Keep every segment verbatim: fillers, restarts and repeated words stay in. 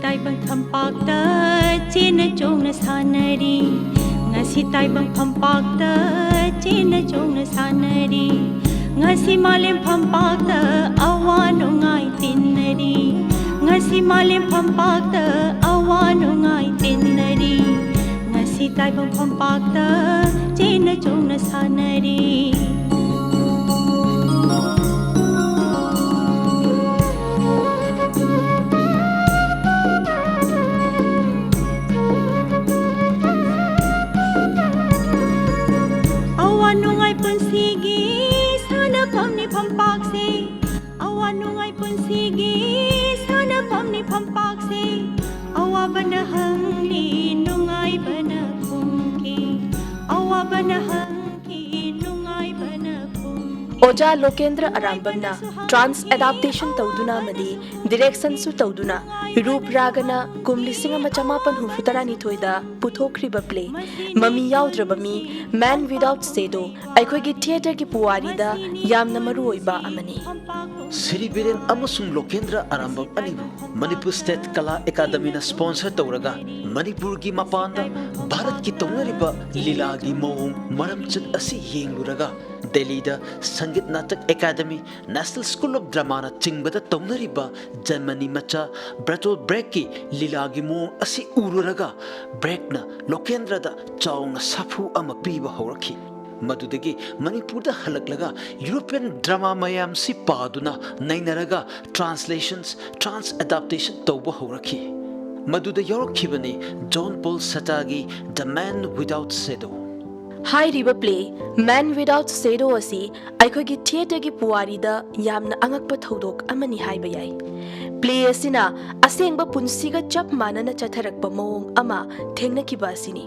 ꯇꯥꯏꯕꯪ ꯐꯝꯄꯥꯛꯇ ꯆꯦꯟꯅ ꯆꯣꯡꯅ ꯁꯥꯟꯅꯔꯤ꯫ ꯉꯁꯤ ꯇꯥꯏꯕꯪ ꯐꯝꯄꯥꯛꯇ ꯆꯦꯟꯅ ꯆꯣꯡꯅ ꯁꯥꯟꯅꯔꯤ꯫ ꯉꯁꯤ ꯃꯥꯂꯦꯝ ꯐꯝꯄꯥꯛꯇ ꯑꯋꯥ ꯅꯨꯡꯉꯥꯏ ꯇꯤꯟꯅꯔꯤ꯫ ꯉꯁꯤ ꯃꯥꯂꯦꯝ ꯐꯝꯄꯥꯛꯇ ꯑꯋꯥ ꯅꯨꯡꯉꯥꯏ ꯇꯤꯟꯅꯔꯤ꯫ ꯉꯁꯤ ꯇꯥꯏꯕꯪ ꯐꯝꯄꯥꯛꯇ ꯆꯦꯟꯅ ꯆꯣꯡꯅ ꯁꯥꯟꯅꯔꯤ꯫ ꯑꯋꯥ ꯅꯨꯡꯉꯥꯏ ꯄꯨꯟꯁꯤꯒꯤ ꯁꯥꯟꯅꯐꯝꯅꯤ ꯐꯝꯄꯥꯛꯁꯦ꯫ ꯑꯋꯥ ꯅꯨꯡꯉꯥꯏ ꯄꯨꯟꯁꯤꯒꯤ ꯁꯥꯟꯅꯐꯝꯅꯤ ꯐꯝꯄꯥꯛꯁꯦ꯫ ꯑꯋꯥꯕꯅ ꯍꯪꯂꯤ, ꯅꯨꯡꯉꯥꯏꯕꯅ ꯐꯨꯝꯈꯤ꯫ ꯑꯋꯥꯕꯅ ꯍꯪꯈꯤ, ꯅꯨꯡꯉꯥꯏꯕꯅ ꯐꯨꯝꯈꯤ꯫ ꯑꯣꯖꯥ ꯂꯣꯀꯦꯟꯗ꯭ꯔ ꯑꯔꯥꯝꯕꯝꯅ trans adaptation ꯇꯧꯗꯨꯅ ꯑꯃꯗꯤ directionꯁꯨ ꯇꯧꯗꯨꯅ ꯔꯨꯞ ꯔꯥꯒꯅ ꯀꯨꯝ ꯂꯤꯁꯤꯡ ꯑꯃ ꯆꯃꯥꯄꯟ ꯍꯨꯝꯐꯨ ꯇꯔꯥꯅꯤꯊꯣꯏꯗ ꯄꯨꯊꯣꯛꯈ꯭ꯔꯤꯕ play ꯃꯃꯤ ꯌꯥꯎꯗ꯭ꯔꯕ ꯃꯤ, Man Without Shadow, ꯑꯩꯈꯣꯏꯒꯤ theatreꯒꯤ ꯄꯨꯋꯥꯔꯤꯗ ꯌꯥꯝꯅ ꯃꯔꯨꯑꯣꯏꯕ ꯑꯃꯅꯤ꯫ ꯁꯤꯔꯤ ꯕꯤꯔꯦꯟ ꯑꯃꯁꯨꯡ ꯂꯣꯀꯦꯟꯗ꯭ꯔ ꯑꯔꯥꯝꯕꯝ ꯑꯅꯤꯕꯨ ꯃꯅꯤꯄꯨꯔ State Kala Academyꯅ sponsor ꯇꯧꯔꯒ ꯃꯅꯤꯄꯨꯔꯒꯤ ꯃꯄꯥꯟꯗ ꯚꯥꯔꯠꯀꯤ ꯇꯧꯅꯔꯤꯕ ꯂꯤꯂꯥꯒꯤ ꯃꯑꯣꯡ ꯃꯔꯝꯆꯠ ꯑꯁꯤ ꯌꯦꯡꯂꯨꯔꯒ ꯗꯦꯜꯂꯤꯗ Sangeet Natak academy, National School of Dramaꯅ ꯆꯤꯡꯕꯗ ꯇꯧꯅꯔꯤꯕ ꯖꯔꯃꯅꯤ ꯃꯆꯥ ꯕꯔꯇꯣꯜ ꯕ꯭ꯔꯦꯛꯀꯤ ꯂꯤꯂꯥꯒꯤ ꯃꯑꯣꯡ ꯑꯁꯤ ꯎꯔꯨꯔꯒ ꯕ꯭ꯔꯦꯛꯅ ꯂꯣꯀꯦꯟꯗ꯭ꯔꯗ ꯆꯥꯎꯅ ꯁꯥꯐꯨ ꯑꯃ ꯄꯤꯕ ꯍꯧꯔꯛꯈꯤ꯫ ꯃꯗꯨꯗꯒꯤ ꯃꯅꯤꯄꯨꯔꯗ ꯍꯜꯂꯛꯂꯒ European drama ꯃꯌꯥꯝꯁꯤ ꯄꯥꯗꯨꯅ ꯅꯩꯅꯔꯒ translations, trans adaptation ꯇꯧꯕ ꯍꯧꯔꯛꯈꯤ꯫ ꯃꯗꯨꯗ ꯌꯥꯎꯔꯛꯈꯤꯕꯅꯤ Jean-Paul Sartreꯒꯤ The Man Without Shadow꯫ ꯍꯥꯏꯔꯤꯕ play Man Without Shadow ꯑꯁꯤ ꯑꯩꯈꯣꯏꯒꯤ theatreꯒꯤ ꯄꯨꯋꯥꯔꯤꯗ ꯌꯥꯝꯅ ꯑꯉꯛꯄ ꯊꯧꯗꯣꯛ ꯑꯃꯅꯤ ꯍꯥꯏꯕ ꯌꯥꯏ꯫ Play ꯑꯁꯤꯅ ꯑꯁꯦꯡꯕ ꯄꯨꯟꯁꯤꯒ ꯆꯞ ꯃꯥꯟꯅꯅ ꯆꯠꯊꯔꯛꯄ ꯃꯑꯣꯡ ꯑꯃ ꯊꯦꯡꯅꯈꯤꯕ ꯑꯁꯤꯅꯤ꯫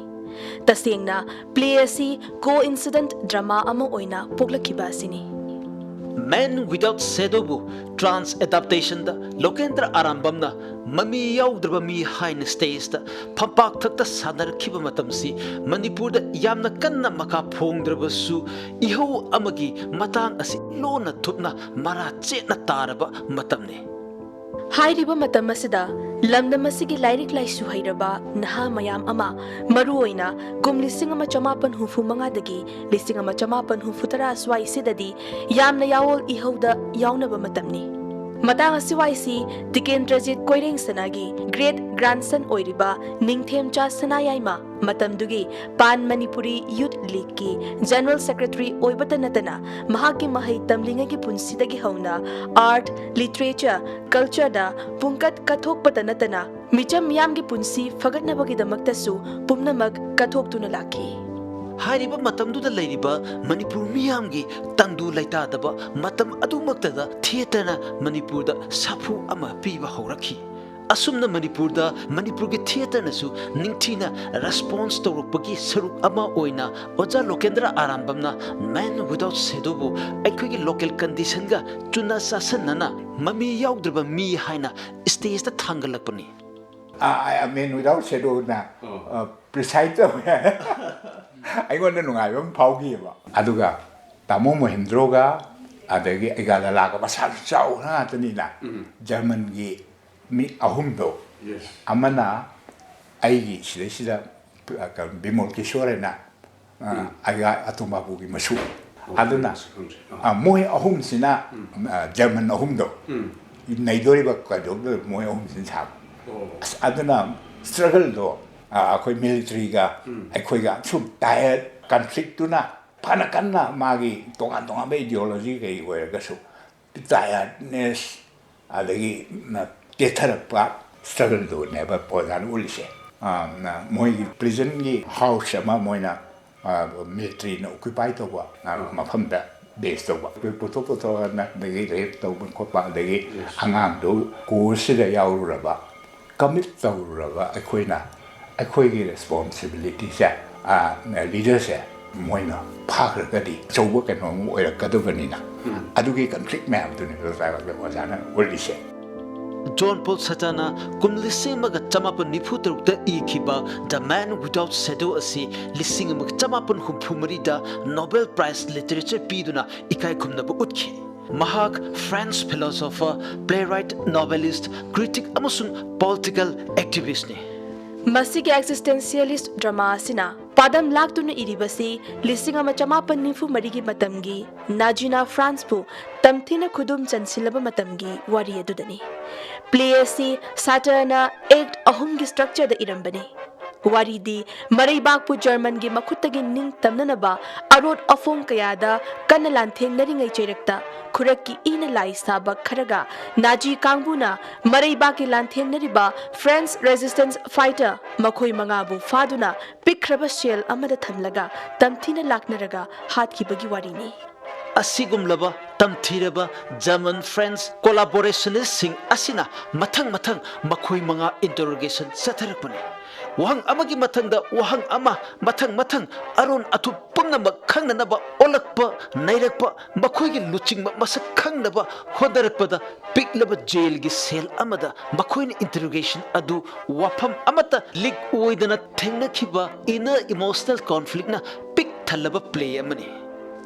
ꯇꯁꯦꯡꯅ play ꯑꯁꯤ coincident drama ꯑꯃ ꯑꯣꯏꯅ ꯄꯣꯛꯂꯛꯈꯤꯕ ꯑꯁꯤꯅꯤ꯫ Man Without Shadowꯕꯨ trans adaptationꯗ ꯂꯣꯀꯦꯟꯗ꯭ꯔ ꯑꯔꯥꯝꯕꯝꯅ ꯃꯃꯤ ꯌꯥꯎꯗ꯭ꯔꯕ ꯃꯤ ꯍꯥꯏꯅ stageꯇ ꯐꯝꯄꯥꯛ ꯊꯛꯇ ꯁꯥꯟꯅꯔꯛꯈꯤꯕ ꯃꯇꯝꯁꯤ ꯃꯅꯤꯄꯨꯔꯗ ꯌꯥꯝꯅ ꯀꯟꯅ ꯃꯀꯥ ꯐꯣꯡꯗ꯭ꯔꯕꯁꯨ ꯏꯍꯧ ꯑꯃꯒꯤ ꯃꯇꯥꯡ ꯑꯁꯤ ꯂꯣꯟꯅ ꯊꯨꯞꯅ ꯃꯔꯥ ꯆꯦꯠꯅ ꯇꯥꯔꯕ ꯃꯇꯝꯅꯤ꯫ ꯍꯥꯏꯔꯤꯕ ꯃꯇꯝ ꯑꯁꯤꯗ ꯂꯝꯗꯝ ꯑꯁꯤꯒꯤ ꯂꯥꯏꯔꯤꯛ ꯂꯥꯏꯁꯨ ꯍꯩꯔꯕ ꯅꯍꯥ ꯃꯌꯥꯝ ꯑꯃ, ꯃꯔꯨꯑꯣꯏꯅ ꯀꯨꯝ ꯂꯤꯁꯤꯡ ꯑꯃ ꯆꯃꯥꯄꯟ ꯍꯨꯝꯐꯨ ꯃꯉꯥꯗꯒꯤ ꯂꯤꯁꯤꯡ ꯑꯃ ꯆꯃꯥꯄꯟ ꯍꯨꯝꯐꯨ ꯇꯔꯥ ꯑꯁ꯭ꯋꯥꯏꯁꯤꯗꯗꯤ ꯌꯥꯝꯅ ꯌꯥꯑꯣꯜ ꯏꯍꯧꯗ ꯌꯥꯎꯅꯕ ꯃꯇꯝꯅꯤ꯫ ꯃꯇꯥꯡ ꯑꯁꯤꯋꯥꯏꯁꯤ ꯇꯤꯀꯦꯟꯗ꯭ꯔꯖꯤꯠ ꯀꯣꯏꯔꯦꯡꯁꯅꯥꯒꯤ great grandson ꯑꯣꯏꯔꯤꯕ ꯅꯤꯡꯊꯦꯝꯆꯥ ꯁꯅꯥꯌꯥꯏꯃ, ꯃꯇꯝꯗꯨꯒꯤ Pan Manipuri Youth Leagueꯀꯤ general secretary ꯑꯣꯏꯕꯇ ꯅꯠꯇꯅ, ꯃꯍꯥꯛꯀꯤ ꯃꯍꯩ ꯇꯝꯂꯤꯉꯩꯒꯤ ꯄꯨꯟꯁꯤꯗꯒꯤ ꯍꯧꯅ art, literature, cultureꯗ ꯄꯨꯡꯀꯠ ꯀꯠꯊꯣꯛꯄꯇ ꯅꯠꯇꯅ, ꯃꯤꯆꯝ ꯃꯤꯌꯥꯝꯒꯤ ꯄꯨꯟꯁꯤ ꯐꯒꯠꯅꯕꯒꯤꯗꯃꯛꯇꯁꯨ ꯄꯨꯝꯅꯃꯛ ꯀꯠꯊꯣꯛꯇꯨꯅ ꯂꯥꯛꯈꯤ꯫ ꯍꯥꯏꯔꯤꯕ ꯃꯇꯝꯗꯨꯗ ꯂꯩꯔꯤꯕ ꯃꯅꯤꯄꯨꯔ ꯃꯤꯌꯥꯝꯒꯤ ꯇꯪꯗꯨ ꯂꯩꯇꯥꯗꯕ ꯃꯇꯝ ꯑꯗꯨꯃꯛꯇꯗ theatreꯅ ꯃꯅꯤꯄꯨꯔꯗ ꯁꯥꯐꯨ ꯑꯃ ꯄꯤꯕ ꯍꯧꯔꯛꯈꯤ꯫ ꯑꯁꯨꯝꯅ ꯃꯅꯤꯄꯨꯔꯗ ꯃꯅꯤꯄꯨꯔꯒꯤ theatreꯅꯁꯨ ꯅꯤꯡꯊꯤꯅ response ꯇꯧꯔꯛꯄꯒꯤ ꯁꯔꯨꯛ ꯑꯃ ꯑꯣꯏꯅ ꯑꯣꯖꯥ ꯂꯣꯀꯦꯟꯗ꯭ꯔ ꯑꯔꯥꯝꯕꯝꯅ Man Without Shadowꯕꯨ ꯑꯩꯈꯣꯏꯒꯤ local conditionꯒ ꯆꯨꯅ ꯆꯥꯁꯟꯅꯅ ꯃꯃꯤ ꯌꯥꯎꯗ꯭ꯔꯕ ꯃꯤ ꯍꯥꯏꯅ stageꯇ ꯊꯥꯡꯒꯠꯂꯛꯄꯅꯤ꯫ ꯑ, I mean, Without Shadowꯅ, ꯑ, preside ꯇꯧꯋꯦ꯫ ꯑꯩꯉꯣꯟꯗ ꯅꯨꯡꯉꯥꯏꯕ ꯑꯃ ꯐꯥꯎꯈꯤꯑꯕ꯫ ꯑꯗꯨꯒ ꯇꯥꯃꯣ ꯃꯣꯍꯦꯟꯗ꯭ꯔꯣꯒ, ꯑꯗꯒꯤ ꯑꯩꯒ ꯂꯂꯥꯒ ꯃꯁꯥꯁꯨ ꯆꯥꯎꯕ ꯉꯥꯛꯇꯅꯤꯅ, ꯖꯔꯃꯟꯒꯤ ꯃꯤ ꯑꯍꯨꯝꯗꯣ, ꯑꯃꯅ ꯑꯩꯒꯤ ꯁꯤꯗꯩꯁꯤꯗ, ꯑ, ꯀꯩꯅꯣ, ꯕꯤꯃꯣꯜ ꯀꯤꯁꯣꯔ ꯍꯥꯏꯅ, ꯑ, ꯑꯩꯒ ꯑꯇꯣꯝ ꯕꯥꯕꯨꯒꯤ ꯃꯁꯨ꯫ ꯑꯗꯨꯅ, ꯑ, ꯃꯣꯏ ꯑꯍꯨꯝꯁꯤꯅ, ꯑ, ꯖꯔꯃꯟ ꯑꯍꯨꯝꯗꯣ ꯅꯩꯗꯣꯔꯤꯕ ꯀꯩꯗꯧꯗꯣꯏ ꯃꯣꯏ ꯑꯍꯨꯝꯁꯤꯅ ꯁꯥꯕ꯫ ꯑꯁ, ꯑꯗꯨꯅ struggleꯗꯣ, ꯑ, ꯑꯩꯈꯣꯏ militaryꯒ ꯑꯩꯈꯣꯏꯒ ꯁꯨꯝ ꯇꯥꯏꯌꯔ conflictꯇꯨꯅ ꯐꯅ ꯀꯟꯅ ꯃꯥꯒꯤ ꯇꯣꯉꯥꯟ ꯇꯣꯉꯥꯟꯕ ideology ꯀꯩ ꯑꯣꯏꯔꯒꯁꯨ tiredness ꯑꯗꯒꯤ ꯇꯦꯊꯔꯛꯄ struggleꯗꯨꯅꯦꯕ ꯑꯣꯖꯥꯅ ꯎꯠꯂꯤꯁꯦ꯫ ꯑ, ꯃꯣꯏꯒꯤ prisonꯒꯤ house ꯑꯃ ꯃꯣꯏꯅ, ꯑ, militaryꯅ occupy ꯇꯧꯕ, ꯑ, ꯃꯐꯝꯗ base ꯇꯧꯕ꯫ ꯑꯩꯈꯣꯏ ꯄꯨꯊꯣꯛ ꯄꯨꯊꯣꯛꯑꯅ ꯑꯗꯒꯤ rape ꯇꯧꯕ ꯈꯣꯠꯄ, ꯑꯗꯒꯤ ꯑꯉꯥꯡꯗꯨ courseꯁꯤꯗ ꯌꯥꯎꯔꯨꯔꯕ, commit ꯇꯧꯔꯨꯔꯕ ꯑꯩꯈꯣꯏꯅ ꯑꯩꯈꯣꯏꯒꯤ responsibilityꯁꯦ, ꯑ, leaderꯁꯦ ꯃꯣꯏꯅ ꯐꯥꯈ꯭ꯔꯒꯗꯤ ꯑꯆꯧꯕ ꯀꯩꯅꯣꯝ ꯑꯣꯏꯔꯛꯀꯗꯕꯅꯤꯅ, ꯑꯗꯨꯒꯤ conflict ꯃꯌꯥꯝꯗꯨꯅꯦꯕ ꯑꯣꯖꯥꯅ ꯎꯠꯂꯤꯁꯦ꯫ ꯖꯣꯟ ꯄꯣꯜ ꯁꯥꯔꯇꯔꯅ ꯀꯨꯝ ꯂꯤꯁꯤꯡ ꯑꯃꯒ ꯆꯃꯥꯄꯟ ꯅꯤꯐꯨ ꯇꯔꯨꯛꯇ ꯏꯈꯤꯕ The Man Without Shadow ꯑꯁꯤ ꯂꯤꯁꯤꯡ ꯑꯃꯒ ꯆꯃꯥꯄꯟ ꯍꯨꯝꯐꯨ ꯃꯔꯤꯗ Nobel Prize Literature ꯄꯤꯗꯨꯅ ꯏꯀꯥꯏ ꯈꯨꯝꯅꯕ ꯎꯠꯈꯤ꯫ ꯃꯍꯥꯛ French philosopher, playwright, novelist, critic ꯑꯃꯁꯨꯡ political activistꯅꯤ꯫ ꯃꯁꯤꯒꯤ existentialist drama ꯑꯁꯤꯅ ꯄꯥꯗꯝ ꯂꯥꯛꯇꯨꯅ ꯏꯔꯤꯕꯁꯤ ꯂꯤꯁꯤꯡ ꯑꯃ ꯆꯃꯥꯄꯟ ꯅꯤꯐꯨ ꯃꯔꯤꯒꯤ ꯃꯇꯝꯒꯤ ꯅꯥꯖꯤꯅ ꯐ꯭ꯔꯥꯟꯁꯄꯨ ꯇꯝꯊꯤꯅ ꯈꯨꯗꯨꯝ ꯆꯟꯁꯤꯜꯂꯕ ꯃꯇꯝꯒꯤ ꯋꯥꯔꯤ ꯑꯗꯨꯗꯅꯤ꯫ Play ꯑꯁꯤ ꯁꯥꯇꯔꯅ act ꯑꯍꯨꯝꯒꯤ structureꯗ ꯏꯔꯝꯕꯅꯤ꯫ ꯋꯥꯔꯤꯗꯤ ꯃꯔꯩꯕꯥꯛꯄꯨ ꯖꯔꯃꯟꯒꯤ ꯃꯈꯨꯠꯇꯒꯤ ꯅꯤꯡꯇꯝꯅꯅꯕ ꯑꯔꯣꯠ ꯑꯐꯣꯡ ꯀꯌꯥꯗ ꯀꯟꯅ ꯂꯥꯟꯊꯦꯡꯅꯔꯤꯉꯩ ꯆꯩꯔꯛꯇ ꯈꯨꯔꯛꯀꯤ ꯏꯅ ꯂꯥꯏ ꯁꯥꯕ ꯈꯔꯒ ꯅꯥꯖꯤ ꯀꯥꯡꯕꯨꯅ ꯃꯔꯩꯕꯥꯛꯀꯤ ꯂꯥꯟꯊꯦꯡꯅꯔꯤꯕ French resistance fighter ꯃꯈꯣꯏ ꯃꯉꯥꯕꯨ ꯐꯥꯗꯨꯅ ꯄꯤꯛꯈ꯭ꯔꯕ cell ꯑꯃꯗ ꯊꯝꯂꯒ ꯇꯝꯊꯤꯅ ꯂꯥꯛꯅꯔꯒ ꯍꯥꯠꯈꯤꯕꯒꯤ ꯋꯥꯔꯤꯅꯤ꯫ ꯑꯁꯤꯒꯨꯝꯂꯕ ꯇꯝꯊꯤꯔꯕ German French collaborationistꯁꯤꯡ ꯑꯁꯤꯅ ꯃꯊꯪ ꯃꯊꯪ ꯃꯈꯣꯏ ꯃꯉꯥ interrogation ꯆꯠꯊꯔꯛꯄꯅꯤ꯫ ꯋꯥꯍꯪ ꯑꯃꯒꯤ ꯃꯊꯪꯗ ꯋꯥꯍꯪ ꯑꯃ ꯃꯊꯪ ꯃꯊꯪ ꯑꯔꯣꯟ ꯑꯊꯨꯞ ꯄꯨꯝꯅꯃꯛ ꯈꯪꯅꯅꯕ ꯑꯣꯜꯂꯛꯄ ꯅꯩꯔꯛꯄ ꯃꯈꯣꯏꯒꯤ ꯂꯨꯆꯤꯡꯕ ꯃꯁꯛ ꯈꯪꯅꯕ ꯍꯣꯠꯅꯔꯛꯄꯗ ꯄꯤꯛꯂꯕ jailꯒꯤ cell ꯑꯃꯗ ꯃꯈꯣꯏꯅ interrogation ꯑꯗꯨ ꯋꯥꯐꯝ ꯑꯃꯠꯇ leak ꯑꯣꯏꯗꯅ ꯊꯦꯡꯅꯈꯤꯕ inner emotional conflictꯅ ꯄꯤꯛ ꯊꯜꯂꯕ play ꯑꯃꯅꯤ꯫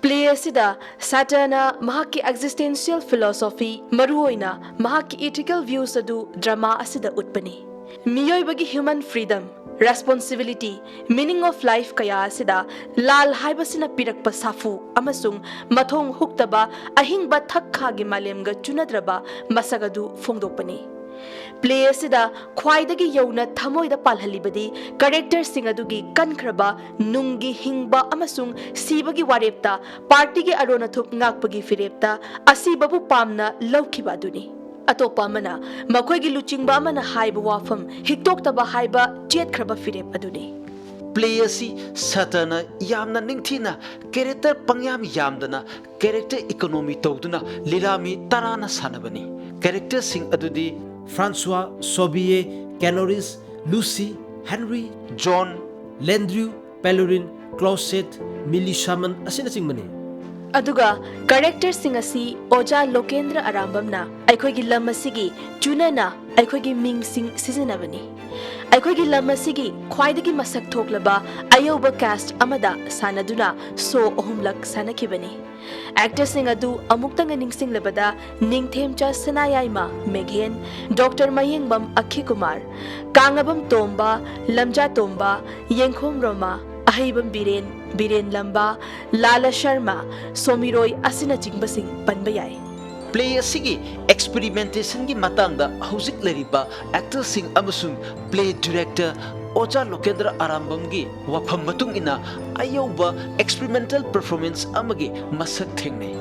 Play ꯑꯁꯤꯗ ꯁꯥꯇꯔꯅ ꯃꯍꯥꯛꯀꯤ existential philosophy, ꯃꯔꯨꯑꯣꯏꯅ ꯃꯍꯥꯛꯀꯤ ethical views ꯑꯗꯨ drama ꯑꯁꯤꯗ ꯎꯠꯄꯅꯤ꯫ ꯃꯤꯑꯣꯏꯕꯒꯤ human freedom, responsibility, meaning of life ꯀꯌꯥ ꯑꯁꯤꯗ ꯂꯥꯜ ꯍꯥꯏꯕꯁꯤꯅ ꯄꯤꯔꯛꯄ ꯁꯥꯐꯨ ꯑꯃꯁꯨꯡ ꯃꯊꯣꯡ ꯍꯨꯛꯇꯕ ꯑꯍꯤꯡꯕ ꯊꯛ ꯈꯥꯒꯤ ꯃꯥꯂꯦꯝꯒ ꯆꯨꯅꯗ꯭ꯔꯕ ꯃꯁꯛ ꯑꯗꯨ ꯐꯣꯡꯗꯣꯛꯄꯅꯤ꯫ Play ꯑꯁꯤꯗ ꯈ꯭ꯋꯥꯏꯗꯒꯤ ꯌꯧꯅ ꯊꯃꯣꯏꯗ ꯄꯥꯜꯍꯜꯂꯤꯕꯗꯤ characterꯁꯤꯡ ꯑꯗꯨꯒꯤ ꯀꯟꯈ꯭ꯔꯕ ꯅꯨꯡꯒꯤ ꯍꯤꯡꯕ ꯑꯃꯁꯨꯡ ꯁꯤꯕꯒꯤ ꯋꯥꯔꯦꯞꯇ partyꯒꯤ ꯑꯔꯣꯟ ꯑꯊꯨꯞ ꯉꯥꯛꯄꯒꯤ ꯐꯤꯔꯦꯞꯇ ꯑꯁꯤꯕꯕꯨ ꯄꯥꯝꯅ ꯂꯧꯈꯤꯕ ꯑꯗꯨꯅꯤ꯫ ꯑꯇꯣꯞꯄ ꯑꯃꯅ ꯃꯈꯣꯏꯒꯤ ꯂꯨꯆꯤꯡꯕ ꯑꯃꯅ ꯍꯥꯏꯕ ꯋꯥꯐꯝ ꯍꯤꯛꯇꯣꯛꯇꯕ ꯍꯥꯏꯕ ꯆꯦꯠꯈ꯭ꯔꯕ ꯐꯤꯔꯦꯞ ꯑꯗꯨꯅꯤ꯫ Play ꯑꯁꯤ ꯁꯥꯇꯔꯅ ꯌꯥꯝꯅ ꯅꯤꯡꯊꯤꯅ character ꯄꯪꯌꯥꯝ ꯌꯥꯝꯗꯅ character economy ꯇꯧꯗꯨꯅ ꯂꯤꯂꯥ ꯃꯤ ꯇꯔꯥꯅ ꯁꯥꯟꯅꯕꯅꯤ꯫ Characterꯁꯤꯡ ꯑꯗꯨꯗꯤ François, Sophie, Canoris, Lucy, Henry, John, Landru, Pellerin, Closet, Millie Sherman ꯑꯁꯤꯅꯆꯤꯡꯕꯅꯤ꯫ ꯑꯗꯨꯒ characterꯁꯤꯡ ꯑꯁꯤ ꯑꯣꯖꯥ ꯂꯣꯀꯦꯟꯗ꯭ꯔ ꯑꯔꯥꯝꯕꯝꯅ ꯑꯩꯈꯣꯏꯒꯤ ꯂꯝ ꯑꯁꯤꯒꯤ ꯆꯨꯅꯅ ꯑꯩꯈꯣꯏꯒꯤ ꯃꯤꯡꯁꯤꯡ ꯁꯤꯖꯤꯟꯅꯕꯅꯤ꯫ ꯑꯩꯈꯣꯏꯒꯤ ꯂꯝ ꯑꯁꯤꯒꯤ ꯈ꯭ꯋꯥꯏꯗꯒꯤ ꯃꯁꯛ ꯊꯣꯛꯂꯕ ꯑꯌꯧꯕ cast ꯑꯃꯗ ꯁꯥꯟꯅꯗꯨꯅ show ꯑꯍꯨꯝꯂꯛ ꯁꯥꯟꯅꯈꯤꯕꯅꯤ꯫ ꯑꯦꯛꯇꯔꯁꯤꯡ ꯑꯗꯨ ꯑꯃꯨꯛꯇꯪꯒ ꯅꯤꯡꯁꯤꯡꯂꯕꯗ ꯅꯤꯡꯊꯦꯝꯆꯥ ꯁꯅꯥꯌꯥꯏꯃ ꯃꯦꯘꯦꯟ, ꯗꯣꯛꯇꯔ ꯃꯌꯦꯡꯕꯝ ꯑꯈꯤꯀꯨꯃꯥꯔ, ꯀꯥꯡꯉꯕꯝ ꯇꯣꯝꯕ, ꯂꯝꯖꯥ ꯇꯣꯝꯕ, ꯌꯦꯡꯈꯣꯝ ꯔꯣꯃꯥ, ꯑꯍꯩꯕꯝ ꯕꯤꯔꯦꯟ, ꯕꯤꯔꯦꯟ ꯂꯝꯕꯥ, ꯂꯥꯂꯥ ꯁꯔꯃ, ꯁꯣꯃꯤꯔꯣꯏ ꯑꯁꯤꯅꯆꯤꯡꯕꯁꯤꯡ ꯄꯟꯕ ꯌꯥꯏ꯫ ꯄ꯭ꯂꯦ ꯑꯁꯤꯒꯤ ꯑꯦꯛꯁꯄꯤꯔꯤꯃꯦꯟꯇꯦꯁꯟꯒꯤ ꯃꯇꯥꯡꯗ ꯍꯧꯖꯤꯛ ꯂꯩꯔꯤꯕ ꯑꯦꯛꯇꯔꯁꯤꯡ ꯑꯃꯁꯨꯡ ꯄ꯭ꯂꯦ ꯗꯤꯔꯦꯛꯇꯔ ꯑꯣꯖꯥ ꯂꯣꯀꯦꯟꯗ꯭ꯔ ꯑꯔꯥꯝꯕꯝꯒꯤ ꯋꯥꯐꯝ ꯃꯇꯨꯡ ꯏꯟꯅ ꯑꯌꯧꯕ ꯑꯦꯛꯁꯄꯤꯔꯤꯃꯦꯟꯇꯦꯜ ꯄꯔꯐꯣꯔꯃꯦꯟꯁ ꯑꯃꯒꯤ ꯃꯁꯛ ꯊꯦꯡꯅꯩ꯫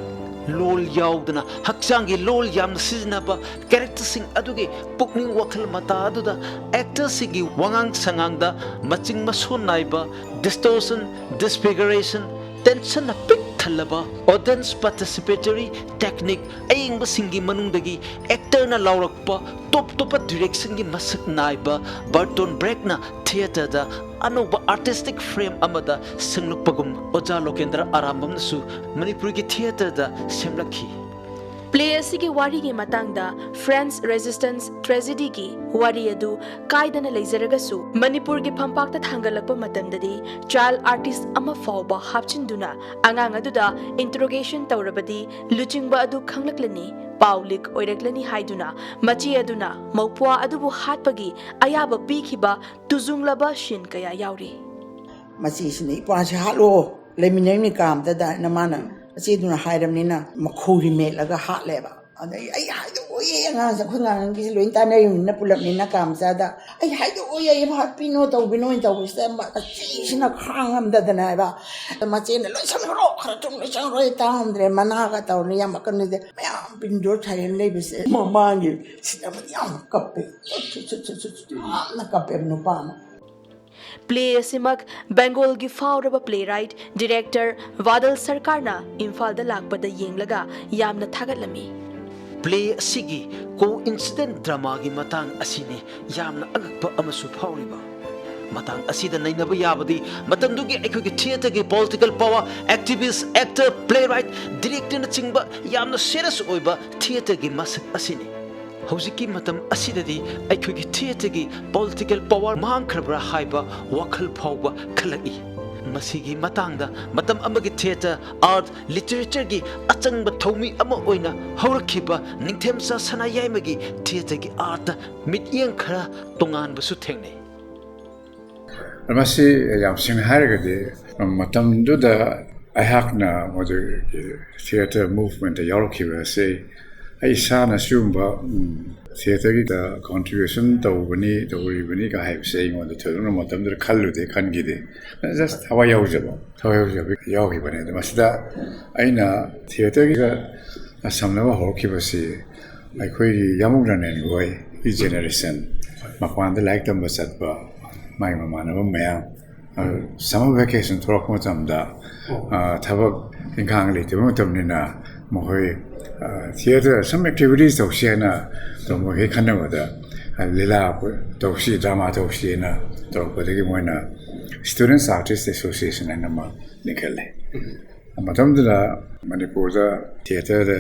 ꯂꯣꯜ ꯌꯥꯎꯗꯅ ꯍꯛꯆꯥꯡꯒꯤ ꯂꯣꯜ ꯌꯥꯝꯅ ꯁꯤꯖꯤꯟꯅꯕ ꯀꯦꯔꯦꯛꯇꯔꯁꯤꯡ ꯑꯗꯨꯒꯤ ꯄꯨꯛꯅꯤꯡ ꯋꯥꯈꯜ ꯃꯇꯥ ꯑꯗꯨꯗ ꯑꯦꯛꯇꯔꯁꯤꯡꯒꯤ ꯋꯥꯉꯥꯡ ꯁꯉꯥꯡꯗ ꯃꯆꯤꯡ ꯃꯁꯣꯟ ꯅꯥꯏꯕ ꯗꯤꯁꯇꯣꯔꯁꯟ, ꯗꯤꯁꯐꯤꯒꯔꯦꯁꯟ, ꯇꯦꯟꯁꯟꯅ ꯄꯤꯛ ꯊꯜꯂꯕ ꯑꯣꯗꯤꯌꯟꯁ ꯄꯥꯔꯇꯤꯁꯤꯄꯦꯇꯔꯤ ꯇꯦꯛꯅꯤꯛ ꯑꯌꯦꯡꯕꯁꯤꯡꯒꯤ ꯃꯅꯨꯡꯗꯒꯤ ꯑꯦꯛꯇꯔꯅ ꯂꯥꯎꯔꯛꯄ ꯇꯣꯞ ꯇꯣꯞꯄ ꯗꯤꯔꯦꯛꯁꯟꯒꯤ ꯃꯁꯛ ꯅꯥꯏꯕ ꯕꯥꯔꯇꯣꯟ ꯕ꯭ꯔꯦꯛꯅ ꯊꯤꯌꯦꯇꯔꯗ ꯑꯅꯧꯕ ꯑꯥꯔꯇꯤꯁꯇꯤꯛ ꯐ꯭ꯔꯦꯝ ꯑꯃꯗ ꯁꯦꯡꯂꯛꯄꯒꯨꯝ ꯑꯣꯖꯥ ꯂꯣꯀꯦꯟꯗ꯭ꯔ ꯑꯔꯥꯝꯕꯝꯅꯁꯨ ꯃꯅꯤꯄꯨꯔꯒꯤ ꯊꯤꯌꯦꯇꯔꯗ ꯁꯦꯝꯂꯛꯈꯤ꯫ ꯄ꯭ꯂꯦ ꯑꯁꯤꯒꯤ ꯋꯥꯔꯤꯒꯤ ꯃꯇꯥꯡꯗ ꯐ꯭ꯔꯦꯟꯁ ꯔꯦꯖꯤꯁꯇꯦꯟꯁ ꯇ꯭ꯔꯦꯖꯦꯗꯤꯒꯤ ꯋꯥꯔꯤ ꯑꯗꯨ ꯀꯥꯏꯗꯅ ꯂꯩꯖꯔꯒꯁꯨ, ꯃꯅꯤꯄꯨꯔꯒꯤ ꯐꯝꯄꯥꯛꯇ ꯊꯥꯡꯒꯠꯂꯛꯄ ꯃꯇꯝꯗꯗꯤ ꯆꯥꯏꯜ ꯑꯥꯔꯇꯤꯁ ꯑꯃ ꯐꯥꯎꯕ ꯍꯥꯞꯆꯤꯟꯗꯨꯅ ꯑꯉꯥꯡ ꯑꯗꯨꯗ ꯏꯟꯇꯔꯣꯒꯦꯁꯟ ꯇꯧꯔꯕꯗꯤ ꯂꯨꯆꯤꯡꯕ ꯑꯗꯨ ꯈꯪꯂꯛꯂꯅꯤ, ꯄꯥꯎ ꯂꯤꯛ ꯑꯣꯏꯔꯛꯂꯅꯤ ꯍꯥꯏꯗꯨꯅ ꯃꯆꯦ ꯑꯗꯨꯅ ꯃꯧꯄ꯭ꯋꯥ ꯑꯗꯨꯕꯨ ꯍꯥꯠꯄꯒꯤ ꯑꯌꯥꯕ ꯄꯤꯈꯤꯕ ꯇꯨꯖꯨꯡꯂꯕ ꯁꯤꯟ ꯀꯌꯥ ꯌꯥꯎꯔꯤ꯫ ꯃꯆꯦꯁꯤꯅ "ꯏꯄ꯭ꯋꯥꯁꯦ ꯍꯥꯠꯂꯣ, ꯂꯩꯃꯤꯟꯅꯔꯤꯕꯅꯤ ꯀꯥ ꯑꯃꯗꯗ" ꯍꯥꯏꯅ ꯃꯥꯅ ꯃꯆꯦꯗꯨꯅ ꯍꯥꯏꯔꯕꯅꯤꯅ ꯃꯈꯧꯔꯤ ꯃꯦꯠꯂꯒ ꯍꯥꯠꯂꯦꯕ꯫ ꯑꯗꯩ ꯑꯩ ꯍꯥꯏꯗꯣꯛꯑꯣꯏꯌꯦ, ꯑꯉꯥꯡꯁꯦ, ꯑꯩꯈꯣꯏ ꯑꯉꯥꯡꯁꯤꯡꯁꯦ ꯂꯣꯏ ꯇꯥꯟꯅꯔꯤꯕꯅꯤꯅ ꯄꯨꯂꯞꯅꯤꯅ ꯀꯥ ꯃꯆꯥꯗ, "ꯑꯩ ꯍꯥꯏꯗꯣꯛꯑꯣꯏꯌꯦ, ꯍꯥꯠꯄꯤꯅꯣ ꯇꯧꯕꯤꯅꯣ" ꯍꯥꯏꯅ ꯇꯧꯕꯁꯤꯗ ꯃꯆꯦꯁꯤꯅ ꯈꯥꯡꯉꯝꯗꯗꯅ ꯍꯥꯏꯕ, ꯃꯆꯦꯅ "ꯂꯣꯏꯁꯟꯈ꯭ꯔꯣ, ꯈꯔ ꯊꯨꯅ ꯂꯣꯏꯁꯟꯈ꯭ꯔꯣ", ꯑꯩ ꯇꯥꯔꯝꯗ꯭ꯔꯦ, ꯃꯅꯥꯒ ꯇꯧꯔꯅꯤ ꯌꯥꯝ ꯑꯀꯟꯕꯁꯦ ꯃꯌꯥꯝ ꯄꯤꯟꯗꯣ ꯁꯥꯏꯔꯦꯟ ꯂꯩꯕꯁꯦ ꯃꯃꯥꯡꯒꯤ ꯁꯤꯗꯕꯨꯗꯤ ꯌꯥꯝ ꯀꯞꯄꯦ, ꯁꯨꯠ ꯁꯨꯠ ꯁꯨꯠ ꯁꯨꯠ ꯁꯨꯠ ꯌꯥꯝꯅ ꯀꯞꯄꯦꯕ ꯅꯨꯄꯥ ꯑꯃ꯫ ꯄ꯭ꯂꯦ ꯑꯁꯤꯃꯛ ꯕꯦꯡꯒꯣꯜꯒꯤ ꯐꯥꯎꯔꯕ ꯄ꯭ꯂꯦꯔꯥꯏꯠ ꯗꯤꯔꯦꯛꯇꯔ ꯕꯥꯗꯜ ꯁꯔꯀꯥꯔꯅ ꯏꯝꯐꯥꯜꯗ ꯂꯥꯛꯄꯗ ꯌꯦꯡꯂꯒ ꯌꯥꯝꯅ ꯊꯥꯒꯠꯂꯝꯃꯤ꯫ ꯄ꯭ꯂꯦ ꯑꯁꯤꯒꯤ ꯀꯣ ꯏꯟꯁꯤꯗꯦꯟ ꯗ꯭ꯔꯃꯥꯒꯤ ꯃꯇꯥꯡ ꯑꯁꯤꯅꯤ ꯌꯥꯝꯅ ꯑꯉꯛꯄ ꯑꯃꯁꯨ ꯐꯥꯎꯔꯤꯕ꯫ ꯃꯇꯥꯡ ꯑꯁꯤꯗ ꯅꯩꯅꯕ ꯌꯥꯕꯗꯤ ꯃꯇꯝꯗꯨꯒꯤ ꯑꯩꯈꯣꯏꯒꯤ ꯊꯤꯌꯦꯇꯔꯒꯤ ꯄꯣꯂꯤꯇꯤꯀꯦꯜ ꯄꯋꯥꯔ, ꯑꯦꯛꯇꯤꯚꯤꯁ, ꯑꯦꯛꯇꯔ, ꯄ꯭ꯂꯦꯔꯥꯏꯠ, ꯗꯤꯔꯦꯛꯇꯔꯅꯆꯤꯡꯕ ꯌꯥꯝꯅ ꯁꯤꯔꯤꯌꯁ ꯑꯣꯏꯕ ꯊꯤꯌꯦꯇꯔꯒꯤ ꯃꯁꯛ ꯑꯁꯤꯅꯤ꯫ ꯍꯧꯖꯤꯛꯀꯤ ꯃꯇꯝ ꯑꯁꯤꯗꯗꯤ ꯑꯩꯈꯣꯏꯒꯤ ꯊꯤꯌꯦꯇꯔꯒꯤ ꯄꯣꯂꯤꯇꯤꯀꯦꯜ ꯄꯋꯥꯔ ꯃꯥꯡꯈ꯭ꯔꯕ꯭ꯔꯥ ꯍꯥꯏꯕ ꯋꯥꯈꯜ ꯐꯥꯎꯕ ꯈꯜꯂꯛꯏ꯫ ꯃꯁꯤꯒꯤ ꯃꯇꯥꯡꯗ ꯃꯇꯝ ꯑꯃꯒꯤ ꯊꯤꯌꯦꯇꯔ, ꯑꯥꯔꯠ, ꯂꯤꯇꯔꯦꯆꯔꯒꯤ ꯑꯆꯪꯕ ꯊꯧꯃꯤ ꯑꯃ ꯑꯣꯏꯅ ꯍꯧꯔꯛꯈꯤꯕ ꯅꯤꯡꯊꯦꯝꯆꯥ ꯁꯅꯥꯌꯥꯏꯃꯒꯤ ꯊꯤꯌꯦꯇꯔꯒꯤ ꯑꯥꯔꯠꯇ ꯃꯤꯠꯌꯦꯡ ꯈꯔ ꯇꯣꯉꯥꯟꯕꯁꯨ ꯊꯦꯡꯅꯩ꯫ ꯃꯁꯤ ꯌꯥꯝ ꯁꯦꯡꯅ ꯍꯥꯏꯔꯒꯗꯤ, ꯃꯇꯝꯗꯨꯗ ꯑꯩꯍꯥꯛꯅ ꯃꯗꯨꯒꯤ ꯊꯤꯌꯦꯇꯔ ꯃꯨꯚꯃꯦꯟꯠꯇ ꯌꯥꯎꯔꯛꯈꯤꯕ ꯑꯁꯤ ꯑꯩ ꯏꯁꯥꯅ ꯁꯤꯒꯨꯝꯕ, ꯎꯝ, ꯊꯤꯌꯦꯇꯔꯒꯤꯗ ꯀꯣꯟꯇ꯭ꯔꯤꯕ꯭ꯌꯨꯁꯟ ꯇꯧꯕꯅꯤ, ꯇꯧꯔꯤꯕꯅꯤꯒ ꯍꯥꯏꯕꯁꯦ ꯑꯩꯉꯣꯟꯗ ꯊꯣꯏꯗꯣꯛꯅ ꯃꯇꯝꯗꯨꯗ ꯈꯜꯂꯨꯗꯦ, ꯈꯟꯈꯤꯗꯦ꯫ ꯖꯁ ꯊꯋꯥꯏ ꯌꯥꯎꯖꯕ, ꯊꯋꯥꯏ ꯌꯥꯎꯖꯕ ꯌꯥꯎꯈꯤꯕꯅꯦ꯫ ꯑꯗꯣ ꯃꯁꯤꯗ ꯑꯩꯅ ꯊꯤꯌꯦꯇꯔꯒꯤꯒ ꯁꯝꯅꯕ ꯍꯧꯔꯛꯈꯤꯕꯁꯤ ꯑꯩꯈꯣꯏꯒꯤ ꯌꯥꯃꯨꯡ ꯔꯥꯅꯦꯟ ꯈꯣꯏꯒꯤ ꯖꯦꯅꯦꯔꯦꯁꯟ, ꯃꯄꯥꯟꯗ ꯂꯥꯏꯔꯤꯛ ꯇꯝꯕ ꯆꯠꯄ ꯃꯥꯒꯤ ꯃꯃꯥꯟꯅꯕ ꯃꯌꯥꯝ, ꯑ, ꯁꯝꯃꯔ ꯚꯦꯀꯦꯁꯟ ꯊꯣꯛꯂꯛꯄ ꯃꯇꯝꯗ, ꯑ, ꯊꯕꯛ ꯏꯪꯈꯥꯡ ꯂꯩꯇꯕ ꯃꯇꯝꯅꯤꯅ ꯃꯈꯣꯏ, ꯑ, ꯊꯤꯌꯦꯇꯔ ꯁꯝ ꯑꯦꯛꯇꯤꯚꯤꯇꯤꯁ ꯇꯧꯁꯤ ꯍꯥꯏꯅ ꯇꯧ-, ꯃꯈꯣꯏ ꯈꯟꯅꯕꯗ, ꯑ, ꯂꯤꯂꯥ ꯇꯧꯁꯤ, ꯗ꯭ꯔꯃꯥ ꯇꯧꯁꯤ ꯍꯥꯏꯅ ꯇꯧꯔꯛꯄꯗꯒꯤ ꯃꯣꯏꯅ ꯁ꯭ꯇꯨꯗꯦꯟꯠꯁ ꯑꯥꯔꯇꯤꯁ ꯑꯦꯁꯣꯁꯤꯌꯦꯁꯟ ꯍꯥꯏꯅ ꯑꯃ ꯂꯤꯡꯈꯠꯂꯦ꯫ ꯃꯇꯝꯗꯨꯗ ꯃꯅꯤꯄꯨꯔꯗ ꯊꯤꯌꯦꯇꯔꯗ,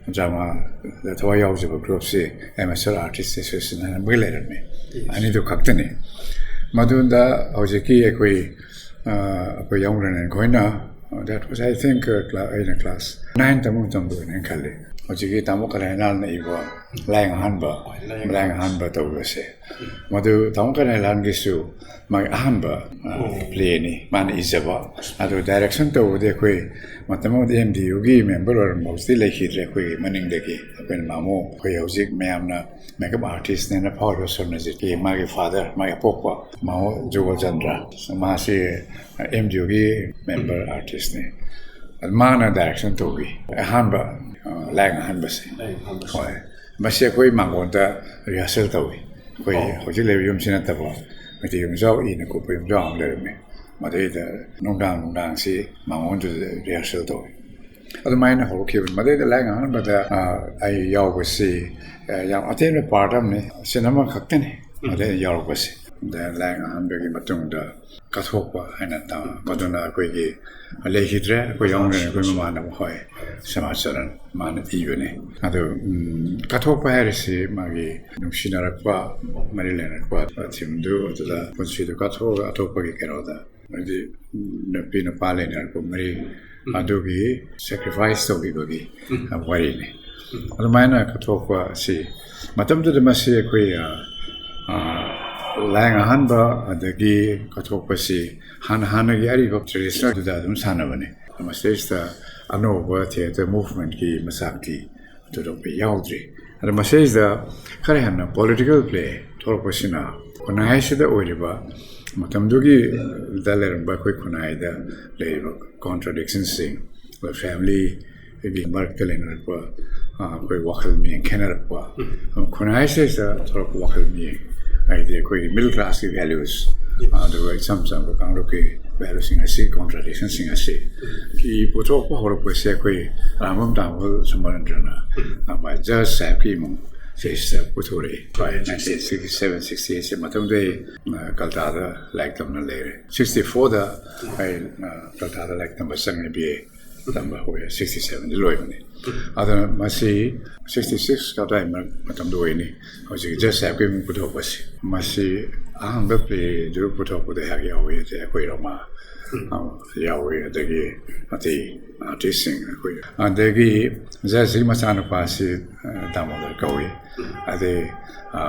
ꯗ꯭ꯔꯃꯥꯗ ꯊꯋꯥꯏ ꯌꯥꯎꯖꯕ ꯒ꯭ꯔꯨꯞꯁꯤ ꯑꯦꯃꯦꯆꯔ ꯑꯥꯔꯇꯤꯁ ꯑꯦꯁꯣꯁꯤꯌꯦꯁꯟ ꯍꯥꯏꯅ ꯑꯃꯒ ꯂꯩꯔꯝꯃꯤ꯫ ꯑꯅꯤꯗꯨ ꯈꯛꯇꯅꯤ꯫ ꯃꯗꯨꯗ ꯍꯧꯖꯤꯛꯀꯤ ꯑꯩꯈꯣꯏ, ꯑ, ꯑꯩꯈꯣꯏ ꯌꯥꯃꯨꯡ ꯔꯥꯅꯦꯟ ꯈꯣꯏꯅ, that was, I think, uh, cla-, ꯑꯩꯅ ꯀ꯭ꯂꯥꯁ ꯅꯥꯏꯟ ꯇꯝꯕ ꯃꯇꯝꯗ ꯑꯣꯏꯅ ꯈꯜꯂꯤ꯫ ꯍꯧꯖꯤꯛꯀꯤ ꯇꯥꯃꯣ ꯀꯅꯥꯏꯂꯥꯜꯅ ꯏꯕ ꯂꯥꯏꯌꯦꯡ ꯑꯍꯥꯟꯕ, ꯂꯥꯏꯌꯦꯡ ꯑꯍꯥꯟꯕ ꯇꯧꯕꯁꯦ, ꯃꯗꯨ ꯇꯥꯃꯣ ꯀꯅꯥꯏꯂꯥꯜꯒꯤꯁꯨ ꯃꯥꯒꯤ ꯑꯍꯥꯟꯕ, ꯑ, ꯄ꯭ꯂꯦꯅꯤ ꯃꯥꯅ ꯏꯖꯕ꯫ ꯑꯗꯨ ꯗꯥꯏꯔꯦꯛꯁꯟ ꯇꯧꯕꯗꯤ ꯑꯩꯈꯣꯏ ꯃꯇꯝ ꯑꯃꯗ ꯑꯦꯝ ꯗꯤ ꯌꯨꯒꯤ ꯃꯦꯝꯕꯔ ꯑꯣꯏꯔꯝꯕ, ꯍꯧꯖꯤꯛꯇꯤ ꯂꯩꯈꯤꯗ꯭ꯔꯦ꯫ ꯑꯩꯈꯣꯏꯒꯤ ꯃꯅꯤꯡꯗꯒꯤ ꯑꯩꯈꯣꯏꯅ ꯃꯥꯃꯣ, ꯑꯩꯈꯣꯏ ꯍꯧꯖꯤꯛ ꯃꯌꯥꯝꯅ ꯃꯦꯀꯞ ꯑꯥꯔꯇꯤꯁꯅꯦꯅ ꯐꯥꯎꯔꯤꯕ ꯁꯣꯔꯅꯖꯤꯠꯀꯤ ꯃꯥꯒꯤ ꯐꯥꯗꯔ, ꯃꯥꯒꯤ ꯑꯄꯣꯛꯄ ꯃꯥꯃꯣ ꯖꯨꯒꯣꯜꯆꯟꯗ꯭ꯔ, ꯃꯥꯁꯤ ꯑꯦꯝ ꯗꯤ ꯌꯨꯒꯤ ꯃꯦꯝꯕꯔ ꯑꯥꯔꯇꯤꯁꯅꯤ꯫ ꯑꯗꯨ ꯃꯥꯅ ꯗꯥꯏꯔꯦꯛꯁꯟ ꯇꯧꯕꯤ ꯑꯍꯥꯟꯕ, ꯑ, ꯂꯥꯏꯌꯦꯡ ꯑꯍꯥꯟꯕꯁꯦ꯫ ꯂꯥꯏꯌꯦꯡ ꯑꯍꯥꯟꯕꯁꯦ꯫ ꯍꯣꯏ꯫ ꯃꯁꯤ ꯑꯩꯈꯣꯏ ꯃꯥꯡꯒꯣꯟꯗ ꯔꯤꯍꯔꯁꯦꯜ ꯇꯧꯏ꯫ ꯑꯩꯈꯣꯏ ꯑꯣ꯫ ꯍꯧꯖꯤꯛ ꯂꯩꯕ ꯌꯨꯝꯁꯤ ꯅꯠꯇꯕ ꯃꯩꯇꯩ ꯌꯨꯝꯖꯥꯎ ꯏꯅ ꯀꯨꯞꯄ ꯌꯨꯝꯖꯥꯎ ꯑꯃ ꯂꯩꯔꯝꯃꯤ꯫ ꯃꯗꯩꯗ ꯅꯨꯡꯗꯥꯡ ꯅꯨꯡꯗꯥꯡꯁꯤ ꯃꯥꯡꯒꯣꯟꯗꯨꯗ ꯔꯤꯍꯔꯁꯦꯜ ꯇꯧꯏ꯫ ꯑꯗꯨꯃꯥꯏꯅ ꯍꯧꯔꯛꯈꯤꯕꯅꯤ꯫ ꯃꯗꯩꯗ ꯂꯥꯏꯌꯦꯡ ꯑꯍꯥꯟꯕꯗ, ꯑ, ꯑꯩ ꯌꯥꯎꯕꯁꯤ, ꯑ, ꯌꯥꯝ ꯑꯇꯦꯟꯕ ꯄꯥꯔꯠ ꯑꯃꯅꯤ꯫ ꯁꯤꯟ ꯑꯃꯈꯛꯇꯅꯤ ꯃꯗꯩꯗ ꯌꯥꯎꯔꯛꯄꯁꯤ꯫ ꯂꯥꯏꯌꯦꯡ ꯑꯍꯥꯟꯕꯒꯤ ꯃꯇꯨꯡꯗ ꯀꯠꯊꯣꯛꯄ ꯍꯥꯏꯅ ꯇꯥ-, ꯃꯗꯨꯅ ꯑꯩꯈꯣꯏꯒꯤ ꯂꯩꯈꯤꯗ꯭ꯔꯦ꯫ ꯑꯩꯈꯣꯏ ꯌꯥꯎꯅ ꯑꯩꯈꯣꯏ ꯃꯃꯥꯟꯅꯕ ꯍꯣꯏ ꯁꯃꯥꯖ ꯆꯔꯟ ꯃꯥꯅ ꯏꯕꯅꯦ꯫ ꯑꯗꯣ ꯎꯝ, ꯀꯠꯊꯣꯛꯄ ꯍꯥꯏꯔꯤꯁꯤ ꯃꯥꯒꯤ ꯅꯨꯡꯁꯤꯅꯔꯛꯄ, ꯃꯔꯤ ꯂꯩꯅꯔꯛꯄ ꯊꯤꯝꯗꯨ ꯑꯗꯨꯗ ꯄꯨꯟꯁꯤꯗꯨ ꯀꯠꯊꯣꯛꯑꯒ ꯑꯇꯣꯞꯄꯒꯤ ꯀꯩꯅꯣꯗ, ꯍꯥꯏꯗꯤ ꯅꯨꯄꯤ ꯅꯨꯄꯥ ꯂꯩꯅꯔꯛꯄ ꯃꯔꯤ ꯑꯗꯨꯒꯤ ꯁꯦꯀ꯭ꯔꯤꯐꯥꯏꯁ ꯇꯧꯈꯤꯕꯒꯤ ꯋꯥꯔꯤꯅꯤ꯫ ꯑꯗꯨꯃꯥꯏꯅ ꯀꯠꯊꯣꯛꯄ ꯑꯁꯤ ꯃꯇꯝꯗꯨꯗ ꯃꯁꯤ ꯑꯩꯈꯣꯏ, ꯑ, ꯑ, ꯂꯥꯏꯌꯦꯡ ꯑꯍꯥꯟꯕ ꯑꯗꯒꯤ ꯀꯠꯊꯣꯛꯄꯁꯤ ꯍꯥꯟꯅ ꯍꯥꯟꯅꯒꯤ ꯑꯔꯤꯕ ꯇ꯭ꯔꯦꯗꯤꯁꯅꯦꯜꯗꯨꯗ ꯑꯗꯨꯝ ꯁꯥꯟꯅꯕꯅꯤ꯫ ꯃꯁꯤꯗꯩꯁꯤꯗ ꯑꯅꯧꯕ ꯊꯤꯌꯦꯇꯔ ꯃꯨꯚꯃꯦꯟꯠꯀꯤ ꯃꯆꯥꯛꯇꯤ ꯊꯣꯏꯗꯣꯛꯄ ꯌꯥꯎꯗ꯭ꯔꯤ꯫ ꯑꯗꯣ ꯃꯁꯤꯗꯩꯁꯤꯗ ꯈꯔ ꯍꯦꯟꯅ ꯄꯣꯂꯤꯇꯤꯀꯦꯜ ꯄ꯭ꯂꯦ ꯊꯣꯛꯂꯛꯄꯁꯤꯅ ꯈꯨꯟꯅꯥꯏꯁꯤꯗ ꯑꯣꯏꯔꯤꯕ, ꯃꯇꯝꯗꯨꯒꯤ ꯗ ꯂꯩꯔꯝꯕ ꯑꯩꯈꯣꯏ ꯈꯨꯟꯅꯥꯏꯗ ꯂꯩꯔꯤꯕ ꯀꯣꯟꯇ꯭ꯔꯥꯗꯤꯛꯁꯟꯁꯤꯡ, ꯑꯩꯈꯣꯏ ꯐꯦꯃꯤꯂꯤꯒꯤ ꯃꯔꯛꯇ ꯂꯩꯅꯔꯛꯄ, ꯑ, ꯑꯩꯈꯣꯏ ꯋꯥꯈꯜ ꯃꯤꯌꯦꯡ ꯈꯦꯠꯅꯔꯛꯄ, ꯈꯨꯟꯅꯥꯏꯁꯤꯗꯩꯁꯤꯗ ꯊꯣꯛꯂꯛꯄ ꯋꯥꯈꯜ ꯃꯤꯌꯦꯡ, ꯍꯥꯏꯗꯤ ꯑꯩꯈꯣꯏꯒꯤ ꯃꯤꯗꯜ ꯀ꯭ꯂꯥꯁꯀꯤ ꯚꯦꯂ꯭ꯌꯨꯁ, ꯑꯗꯨꯒ ꯏꯆꯝ ꯆꯝꯕ ꯀꯥꯡꯂꯨꯞꯀꯤ ꯚꯦꯂ꯭ꯌꯨꯁꯤꯡ ꯑꯁꯤ, ꯀꯣꯟꯇ꯭ꯔꯥꯗꯤꯛꯁꯟꯁꯤꯡ ꯑꯁꯤ ꯀꯤ ꯄꯨꯊꯣꯛꯄ ꯍꯧꯔꯛꯄꯁꯦ ꯑꯩꯈꯣꯏ ꯔꯥꯃꯝ ꯇꯥꯡꯈꯨꯜ ꯁꯨꯃꯔꯦꯟꯗ꯭ꯔꯅ, ꯑ, ꯃꯥꯏ ꯖꯁ ꯁꯥꯍꯦꯕꯀꯤ ꯏꯃꯨꯡ ꯁꯤꯁꯤꯗ ꯄꯨꯊꯣꯔꯛꯏ꯫ ꯅꯥꯏꯟꯇꯤꯟ ꯁꯤꯛꯁꯇꯤ ꯁꯚꯦꯟ ꯁꯤꯛꯁꯇꯤ ꯑꯩꯠꯁꯦ ꯃꯇꯝꯗꯩ, ꯑ, ꯀꯜꯇꯥꯗ ꯂꯥꯏꯔꯤꯛ ꯇꯝꯅ ꯂꯩꯔꯦ꯫ ꯁꯤꯛꯁꯇꯤ ꯐꯣꯔꯗ ꯑꯩ, ꯑ, ꯀꯜꯇꯥꯗ ꯂꯥꯏꯔꯤꯛ ꯇꯝꯕ ꯆꯪꯉꯦ, ꯕꯤ ꯑꯦ ꯇꯝꯕ ꯍꯧꯔꯦ꯫ ꯁꯤꯛꯁꯇꯤ ꯁꯚꯦꯟꯗ ꯂꯣꯏꯕꯅꯤ꯫ ꯑꯗꯨꯅ ꯃꯁꯤ ꯁꯤꯛꯁꯇꯤ ꯁꯤꯛꯁ ꯑꯗꯨꯋꯥꯏ ꯃꯔꯛ ꯃꯇꯝꯗ ꯑꯣꯏꯅꯤ꯫ ꯍꯧꯖꯤꯛ ꯖꯁ ꯁꯥꯍꯦꯕꯀꯤ ꯏꯃꯨꯡ ꯄꯨꯊꯣꯛꯄꯁꯤ, ꯃꯁꯤ ꯑꯍꯥꯟꯕ ꯄ꯭ꯂꯦꯗꯨ ꯄꯨꯊꯣꯛꯄꯗ ꯑꯩꯍꯥꯛ ꯌꯥꯎꯏ, ꯑꯗꯩ ꯑꯩꯈꯣꯏ ꯔꯣꯃꯥ, ꯑ, ꯌꯥꯎꯏ, ꯑꯗꯒꯤ ꯑꯇꯩ ꯑꯥꯔꯇꯤꯁꯁꯤꯡ ꯑꯩꯈꯣꯏ, ꯑꯗꯒꯤ ꯖꯁꯀꯤ ꯃꯆꯥꯅꯨꯄꯥꯁꯤ, ꯑ, ꯗꯥꯃꯣꯗꯔ ꯀꯧꯏ, ꯑꯗꯩ, ꯑ,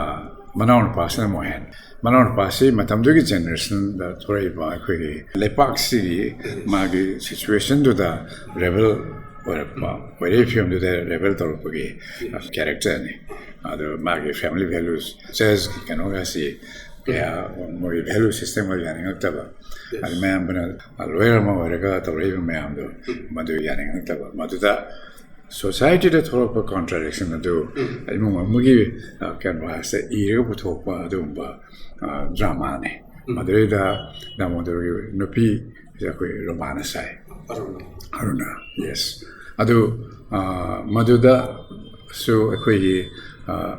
ꯃꯅꯥꯎꯅꯨꯄꯥꯁꯤꯅ ꯃꯣꯍꯦꯟ꯫ ꯃꯅꯥꯎꯅꯨꯄꯥꯁꯤ ꯃꯇꯝꯗꯨꯒꯤ ꯖꯦꯅꯦꯔꯦꯁꯟꯗ ꯊꯣꯛꯂꯛꯏꯕ ꯑꯩꯈꯣꯏꯒꯤ ꯂꯩꯄꯥꯛꯁꯤꯒꯤ ꯃꯥꯒꯤ ꯁꯤꯆꯨꯋꯦꯁꯟꯗꯨꯗ ꯔꯦꯕꯦꯜ ꯑꯣꯏꯔꯛꯄ, ꯑꯣꯏꯔꯛꯏ ꯐꯤꯕꯝꯗꯨꯗ ꯔꯦꯕꯦꯜ ꯇꯧꯔꯛꯄꯒꯤ ꯀꯦꯔꯦꯛꯇꯔꯅꯤ꯫ ꯑꯗꯨ ꯃꯥꯒꯤ ꯐꯦꯃꯤꯂꯤ ꯚꯦꯂ꯭ꯌꯨꯁ, ꯆꯔꯆꯀꯤ ꯀꯩꯅꯣꯒꯁꯤ ꯀꯌꯥ, ꯃꯣꯏ ꯚꯦꯂ꯭ꯌꯨ ꯁꯤꯁꯇꯦꯝꯒ ꯌꯥꯅꯤꯡꯉꯛꯇꯕ, ꯑꯗꯨ ꯃꯌꯥꯝꯕꯅ ꯂꯣꯌꯔ ꯑꯃ ꯑꯣꯏꯔꯒ ꯇꯧꯔꯛꯏꯕ ꯃꯌꯥꯝꯗꯣ ꯃꯗꯨ ꯌꯥꯅꯤꯡꯉꯛꯇꯕ, ꯃꯗꯨꯗ ꯁꯣꯁꯥꯏꯇꯤꯗ ꯊꯣꯛꯂꯛꯄ ꯀꯣꯟꯇ꯭ꯔꯥꯗꯤꯛꯁꯟ ꯑꯗꯨ ꯏꯃꯨꯡ ꯑꯃꯒꯤ, ꯑ, ꯀꯦꯟꯚꯥꯁꯇ ꯏꯔꯒ ꯄꯨꯊꯣꯛꯄ ꯑꯗꯨꯒꯨꯝꯕ, ꯑ, ꯗ꯭ꯔꯃꯥꯅꯤ꯫ ꯃꯗꯨꯗꯩꯗ ꯗꯥꯃꯣꯗꯔꯒꯤ ꯅꯨꯄꯤ ꯑꯩꯈꯣꯏ ꯔꯣꯃꯥꯅ ꯁꯥꯏ꯫ ꯑꯔꯨꯅꯥ꯫ ꯑꯔꯨꯅꯥ, ꯌꯦꯁ꯫ ꯑꯗꯨ, ꯑ, ꯃꯗꯨꯗꯁꯨ ꯑꯩꯈꯣꯏꯒꯤ,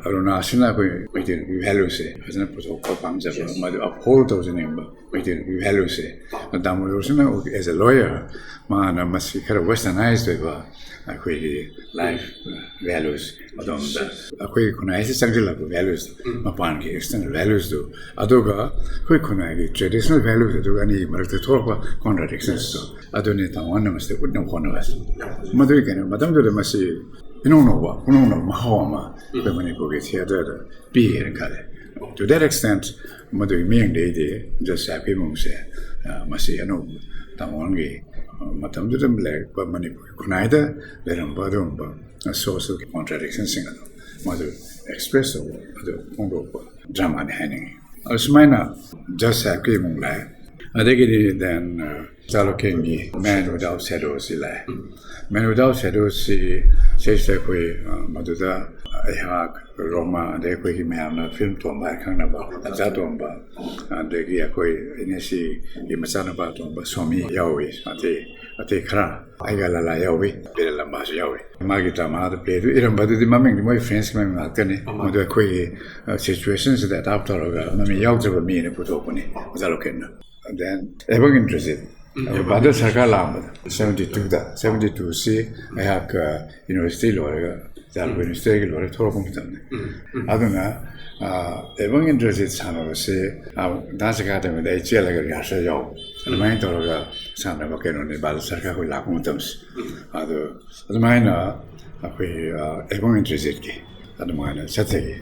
ꯑꯔꯨꯅꯥꯁꯤꯅ ꯑꯩꯈꯣꯏ ꯃꯩꯇꯩ ꯅꯨꯄꯤ ꯚꯦꯂꯨꯁꯦ ꯐꯖꯅ ꯄꯨꯊꯣꯛꯄ ꯄꯥꯝꯖꯕ, ꯃꯗꯨ ꯑꯞꯍꯣꯜ ꯇꯧꯖꯅꯤꯡꯕ ꯃꯩꯇꯩ ꯅꯨꯄꯤ ꯚꯦꯂꯨꯁꯦ꯫ ꯗꯥꯃꯣꯗꯣꯔꯁꯤꯅ as a lawyer, ꯃꯥꯅ ꯃꯁꯤ ꯈꯔ ꯋꯦꯁꯇꯔꯅꯥꯏꯁ ꯑꯣꯏꯕ ꯑꯩꯈꯣꯏꯒꯤ ꯂꯥꯏꯐ ꯚꯦꯂꯨꯁ, ꯑꯗꯣꯝꯗ ꯑꯩꯈꯣꯏ ꯈꯨꯟꯅꯥꯏꯁꯤ ꯆꯪꯁꯤꯜꯂꯛꯄ ꯚꯦꯂꯨꯁ, ꯃꯄꯥꯟꯒꯤ ꯑꯦꯛꯁꯇꯔꯅꯦꯜ ꯚꯦꯂꯨꯁꯇꯨ, ꯑꯗꯨꯒ ꯑꯩꯈꯣꯏ ꯈꯨꯟꯅꯥꯏꯒꯤ ꯇ꯭ꯔꯦꯗꯤꯁꯅꯦꯜ ꯚꯦꯂꯨꯁ, ꯑꯗꯨꯒ ꯑꯅꯤꯒꯤ ꯃꯔꯛꯇ ꯊꯣꯛꯂꯛꯄ ꯀꯣꯟꯇ꯭ꯔꯥꯗꯤꯛꯁꯟꯁꯇꯣ, ꯑꯗꯨꯅꯤ ꯇꯥꯃꯣꯅ ꯃꯁꯤꯗ ꯎꯠꯅꯕ ꯍꯣꯠꯅꯕ꯫ ꯃꯗꯨꯒꯤ ꯀꯩꯅꯣ, ꯃꯇꯝꯗꯨꯗ ꯃꯁꯤ ꯏꯅꯧ ꯅꯧꯕ, ꯄꯨꯡꯅꯧ ꯅꯧꯕ ꯃꯍꯥꯎ ꯑꯃ ꯑꯩꯈꯣꯏ ꯃꯅꯤꯄꯨꯔꯒꯤ ꯊꯤꯌꯦꯇꯔꯗ ꯄꯤꯒꯦꯅ ꯈꯜꯂꯦ꯫ To that extent, ꯃꯗꯨꯒꯤ ꯃꯤꯠꯌꯦꯡꯗꯩꯗꯤ ꯖꯁ ꯁꯥꯍꯦꯕꯀꯤ ꯏꯃꯨꯡꯁꯦ, ꯑ, ꯃꯁꯤ ꯑꯅꯧꯕ ꯇꯥꯃꯣꯒꯤ, ꯑ, ꯃꯇꯝꯗꯨꯗ ꯂꯩꯔꯛꯄ ꯃꯅꯤꯄꯨꯔꯒꯤ ꯈꯨꯟꯅꯥꯏꯗ ꯂꯩꯔꯝꯕ ꯑꯗꯨꯒꯨꯝꯕ ꯁꯣꯁꯤꯌꯦꯜ ꯀꯣꯟꯇ꯭ꯔꯥꯗꯤꯛꯁꯟꯁꯤꯡ ꯑꯗꯨ ꯃꯗꯨ ꯑꯦꯛꯁꯄ꯭ꯔꯦꯁ ꯇꯧꯕ, ꯑꯗꯨ ꯐꯣꯡꯗꯣꯛꯄ ꯗ꯭ꯔꯃꯥꯅꯤ ꯍꯥꯏꯅꯤꯡꯉꯤ꯫ ꯑꯁꯨꯃꯥꯏꯅ ꯖꯁ ꯁꯥꯍꯦꯕꯀꯤ ꯏꯃꯨꯡ ꯂꯥꯛꯑꯦ꯫ ꯑꯗꯒꯤꯗꯤ then, ꯑ, ꯆꯥꯂꯣꯀꯦꯟꯒꯤ Man Without Shadow ꯑꯁꯤ ꯂꯥꯛꯑꯦ꯫ Man Without Shadow ꯑꯁꯤ ꯁꯤꯁꯦ ꯑꯩꯈꯣꯏ, ꯑ, ꯃꯗꯨꯗ ꯑꯩꯍꯥꯛ, ꯔꯣꯃꯥ, ꯑꯗꯩ ꯑꯩꯈꯣꯏꯒꯤ ꯃꯌꯥꯝꯅ ꯐꯤꯂꯝ ꯇꯣꯝꯕ ꯍꯥꯏꯅ ꯈꯪꯅꯕ ꯑꯆꯥ ꯇꯣꯝꯕ, ꯑꯗꯒꯤ ꯑꯩꯈꯣꯏ ꯑꯦꯟ ꯑꯦꯁ ꯁꯤꯒꯤ ꯃꯆꯥꯅꯨꯄꯥ ꯇꯣꯝꯕ ꯁꯣꯃꯤ ꯌꯥꯎꯏ꯫ ꯑꯇꯩ, ꯑꯇꯩ ꯈꯔ ꯑꯩꯒ ꯂꯥꯂꯥ ꯌꯥꯎꯏ, ꯕꯤꯔꯦꯟ ꯂꯝꯕꯥꯁꯨ ꯌꯥꯎꯏ꯫ ꯃꯥꯒꯤ ꯗ꯭ꯔꯃꯥꯗ ꯄ꯭ꯂꯦꯗꯨ ꯏꯔꯝꯕ ꯑꯗꯨꯗꯤ ꯃꯃꯤꯡꯗꯤ ꯃꯣꯏ ꯐ꯭ꯔꯦꯟꯁꯀꯤ ꯃꯃꯤꯡ ꯉꯥꯛꯇꯅꯤ꯫ ꯃꯗꯨ ꯑꯩꯈꯣꯏꯒꯤ, ꯑ, ꯁꯤꯆꯨꯋꯦꯁꯟꯁꯤꯗ ꯑꯦꯗꯥꯞ ꯇꯧꯔꯒ ꯃꯃꯤꯡ ꯌꯥꯎꯗ꯭ꯔꯕ ꯃꯤꯅ ꯄꯨꯊꯣꯛꯄꯅꯤ ꯑꯣꯖꯥ ꯂꯣꯀꯦꯟꯅ꯫ Then ꯑꯦꯕꯪ ꯏꯟꯗ꯭ꯔꯖꯤꯠ, ꯚꯥꯗꯔ ꯁꯔꯀꯥꯔ ꯂꯥꯛꯑꯝꯕꯗ seventy twoꯗ, seventy two ꯁꯤ ꯑꯩꯍꯥꯛ, ꯑ, ꯌꯨꯅꯤꯚꯔꯁꯤꯇꯤ ꯂꯣꯏꯔꯒ, ꯆꯥꯂꯣꯀꯦꯟ ꯌꯨꯅꯤꯚꯔꯁꯤꯇꯤꯗꯒꯤ ꯂꯣꯏꯔꯒ ꯊꯣꯛꯂꯛꯄ ꯃꯇꯝꯅꯤ꯫ ꯑꯗꯨꯅ, ꯑ, ꯑꯦꯕꯪ ꯏꯟꯗ꯭ꯔꯖꯤꯠ ꯁꯥꯟꯅꯕꯁꯤ, ꯑ, ꯗꯥꯟꯁ ꯑꯦꯀꯥꯗꯃꯤꯗ ꯑꯩ ꯆꯦꯜꯂꯒ ꯔꯤꯍꯥꯔꯁꯦꯜ ꯌꯥꯎꯕ꯫ ꯑꯗꯨꯃꯥꯏꯅ ꯇꯧꯔꯒ ꯁꯥꯟꯅꯕ ꯀꯩꯅꯣꯅꯤ, ꯚꯥꯗꯔ ꯁꯔꯀꯥꯔ ꯑꯩꯈꯣꯏ ꯂꯥꯛꯄ ꯃꯇꯝꯁꯤ꯫ ꯑꯗꯨ, ꯑꯗꯨꯃꯥꯏꯅ ꯑꯩꯈꯣꯏ, ꯑ, ꯑꯦꯕꯪ ꯏꯟꯗ꯭ꯔꯖꯤꯠꯀꯤ ꯑꯗꯨꯃꯥꯏꯅ ꯆꯠꯆꯈꯤ꯫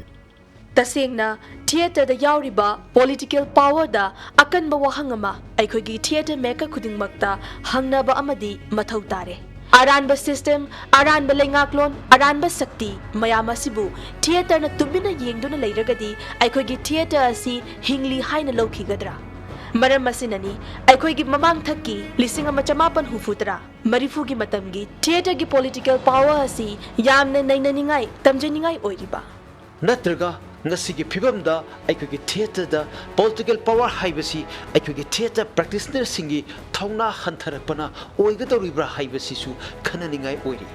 ꯇꯁꯦꯡꯅ, ꯊꯤꯌꯦꯇꯔꯗ ꯌꯥꯎꯔꯤꯕ ꯄꯣꯂꯤꯇꯤꯀꯦꯜ ꯄꯥꯋꯔꯗ ꯑꯀꯟꯕ ꯋꯥꯍꯪ ꯑꯃ ꯑꯩꯈꯣꯏꯒꯤ ꯊꯤꯌꯦꯇꯔ ꯃꯦꯀꯔ ꯈꯨꯗꯤꯡꯃꯛꯇ ꯍꯪꯅꯕ ꯑꯃꯗꯤ ꯃꯊꯧ ꯇꯥꯔꯦ꯫ ꯑꯔꯥꯟꯕ ꯁꯤꯁꯇꯦꯝ, ꯑꯔꯥꯟꯕ ꯂꯩꯉꯥꯛꯂꯣꯟ, ꯑꯔꯥꯟꯕ ꯁꯛꯇꯤ ꯃꯌꯥꯝ ꯑꯁꯤꯕꯨ ꯊꯤꯌꯦꯇꯔꯅ ꯇꯨꯃꯤꯟꯅ ꯌꯦꯡꯗꯨꯅ ꯂꯩꯔꯒꯗꯤ ꯑꯩꯈꯣꯏꯒꯤ ꯊꯤꯌꯦꯇꯔ ꯑꯁꯤ ꯍꯤꯡꯂꯤ ꯍꯥꯏꯅ ꯂꯧꯈꯤꯒꯗ꯭ꯔꯥ? ꯃꯔꯝ ꯑꯁꯤꯅꯅꯤ ꯑꯩꯈꯣꯏꯒꯤ ꯃꯃꯥꯡꯊꯛꯀꯤ ꯂꯤꯁꯤꯡ ꯑꯃ ꯆꯃꯥꯄꯟ ꯍꯨꯝꯐꯨ ꯇꯔꯥ, ꯃꯔꯤꯐꯨꯒꯤ ꯃꯇꯝꯒꯤ ꯊꯤꯌꯦꯇꯔꯒꯤ ꯄꯣꯂꯤꯇꯤꯀꯦꯜ ꯄꯥꯋꯔ ꯑꯁꯤ ꯌꯥꯝꯅ ꯅꯩꯅꯅꯤꯡꯉꯥꯏ, ꯇꯝꯖꯅꯤꯡꯉꯥꯏ ꯑꯣꯏꯔꯤꯕ꯫ ꯅꯠꯇ꯭ꯔꯒ ꯉꯁꯤꯒꯤ ꯐꯤꯕꯝꯗ ꯑꯩꯈꯣꯏꯒꯤ ꯊꯤꯌꯦꯇꯔꯗ ꯄꯣꯂꯤꯇꯤꯀꯦꯜ ꯄꯥꯋꯔ ꯍꯥꯏꯕꯁꯤ ꯑꯩꯈꯣꯏꯒꯤ ꯊꯤꯌꯦꯇꯔ ꯄ꯭ꯔꯦꯛꯇꯤꯁꯅꯔꯁꯤꯡꯒꯤ ꯊꯧꯅꯥ ꯍꯟꯊꯔꯛꯄꯅ ꯑꯣꯏꯒꯗꯧꯔꯤꯕ꯭ꯔꯥ ꯍꯥꯏꯕꯁꯤꯁꯨ ꯈꯟꯅꯅꯤꯡꯉꯥꯏ ꯑꯣꯏꯔꯤ꯫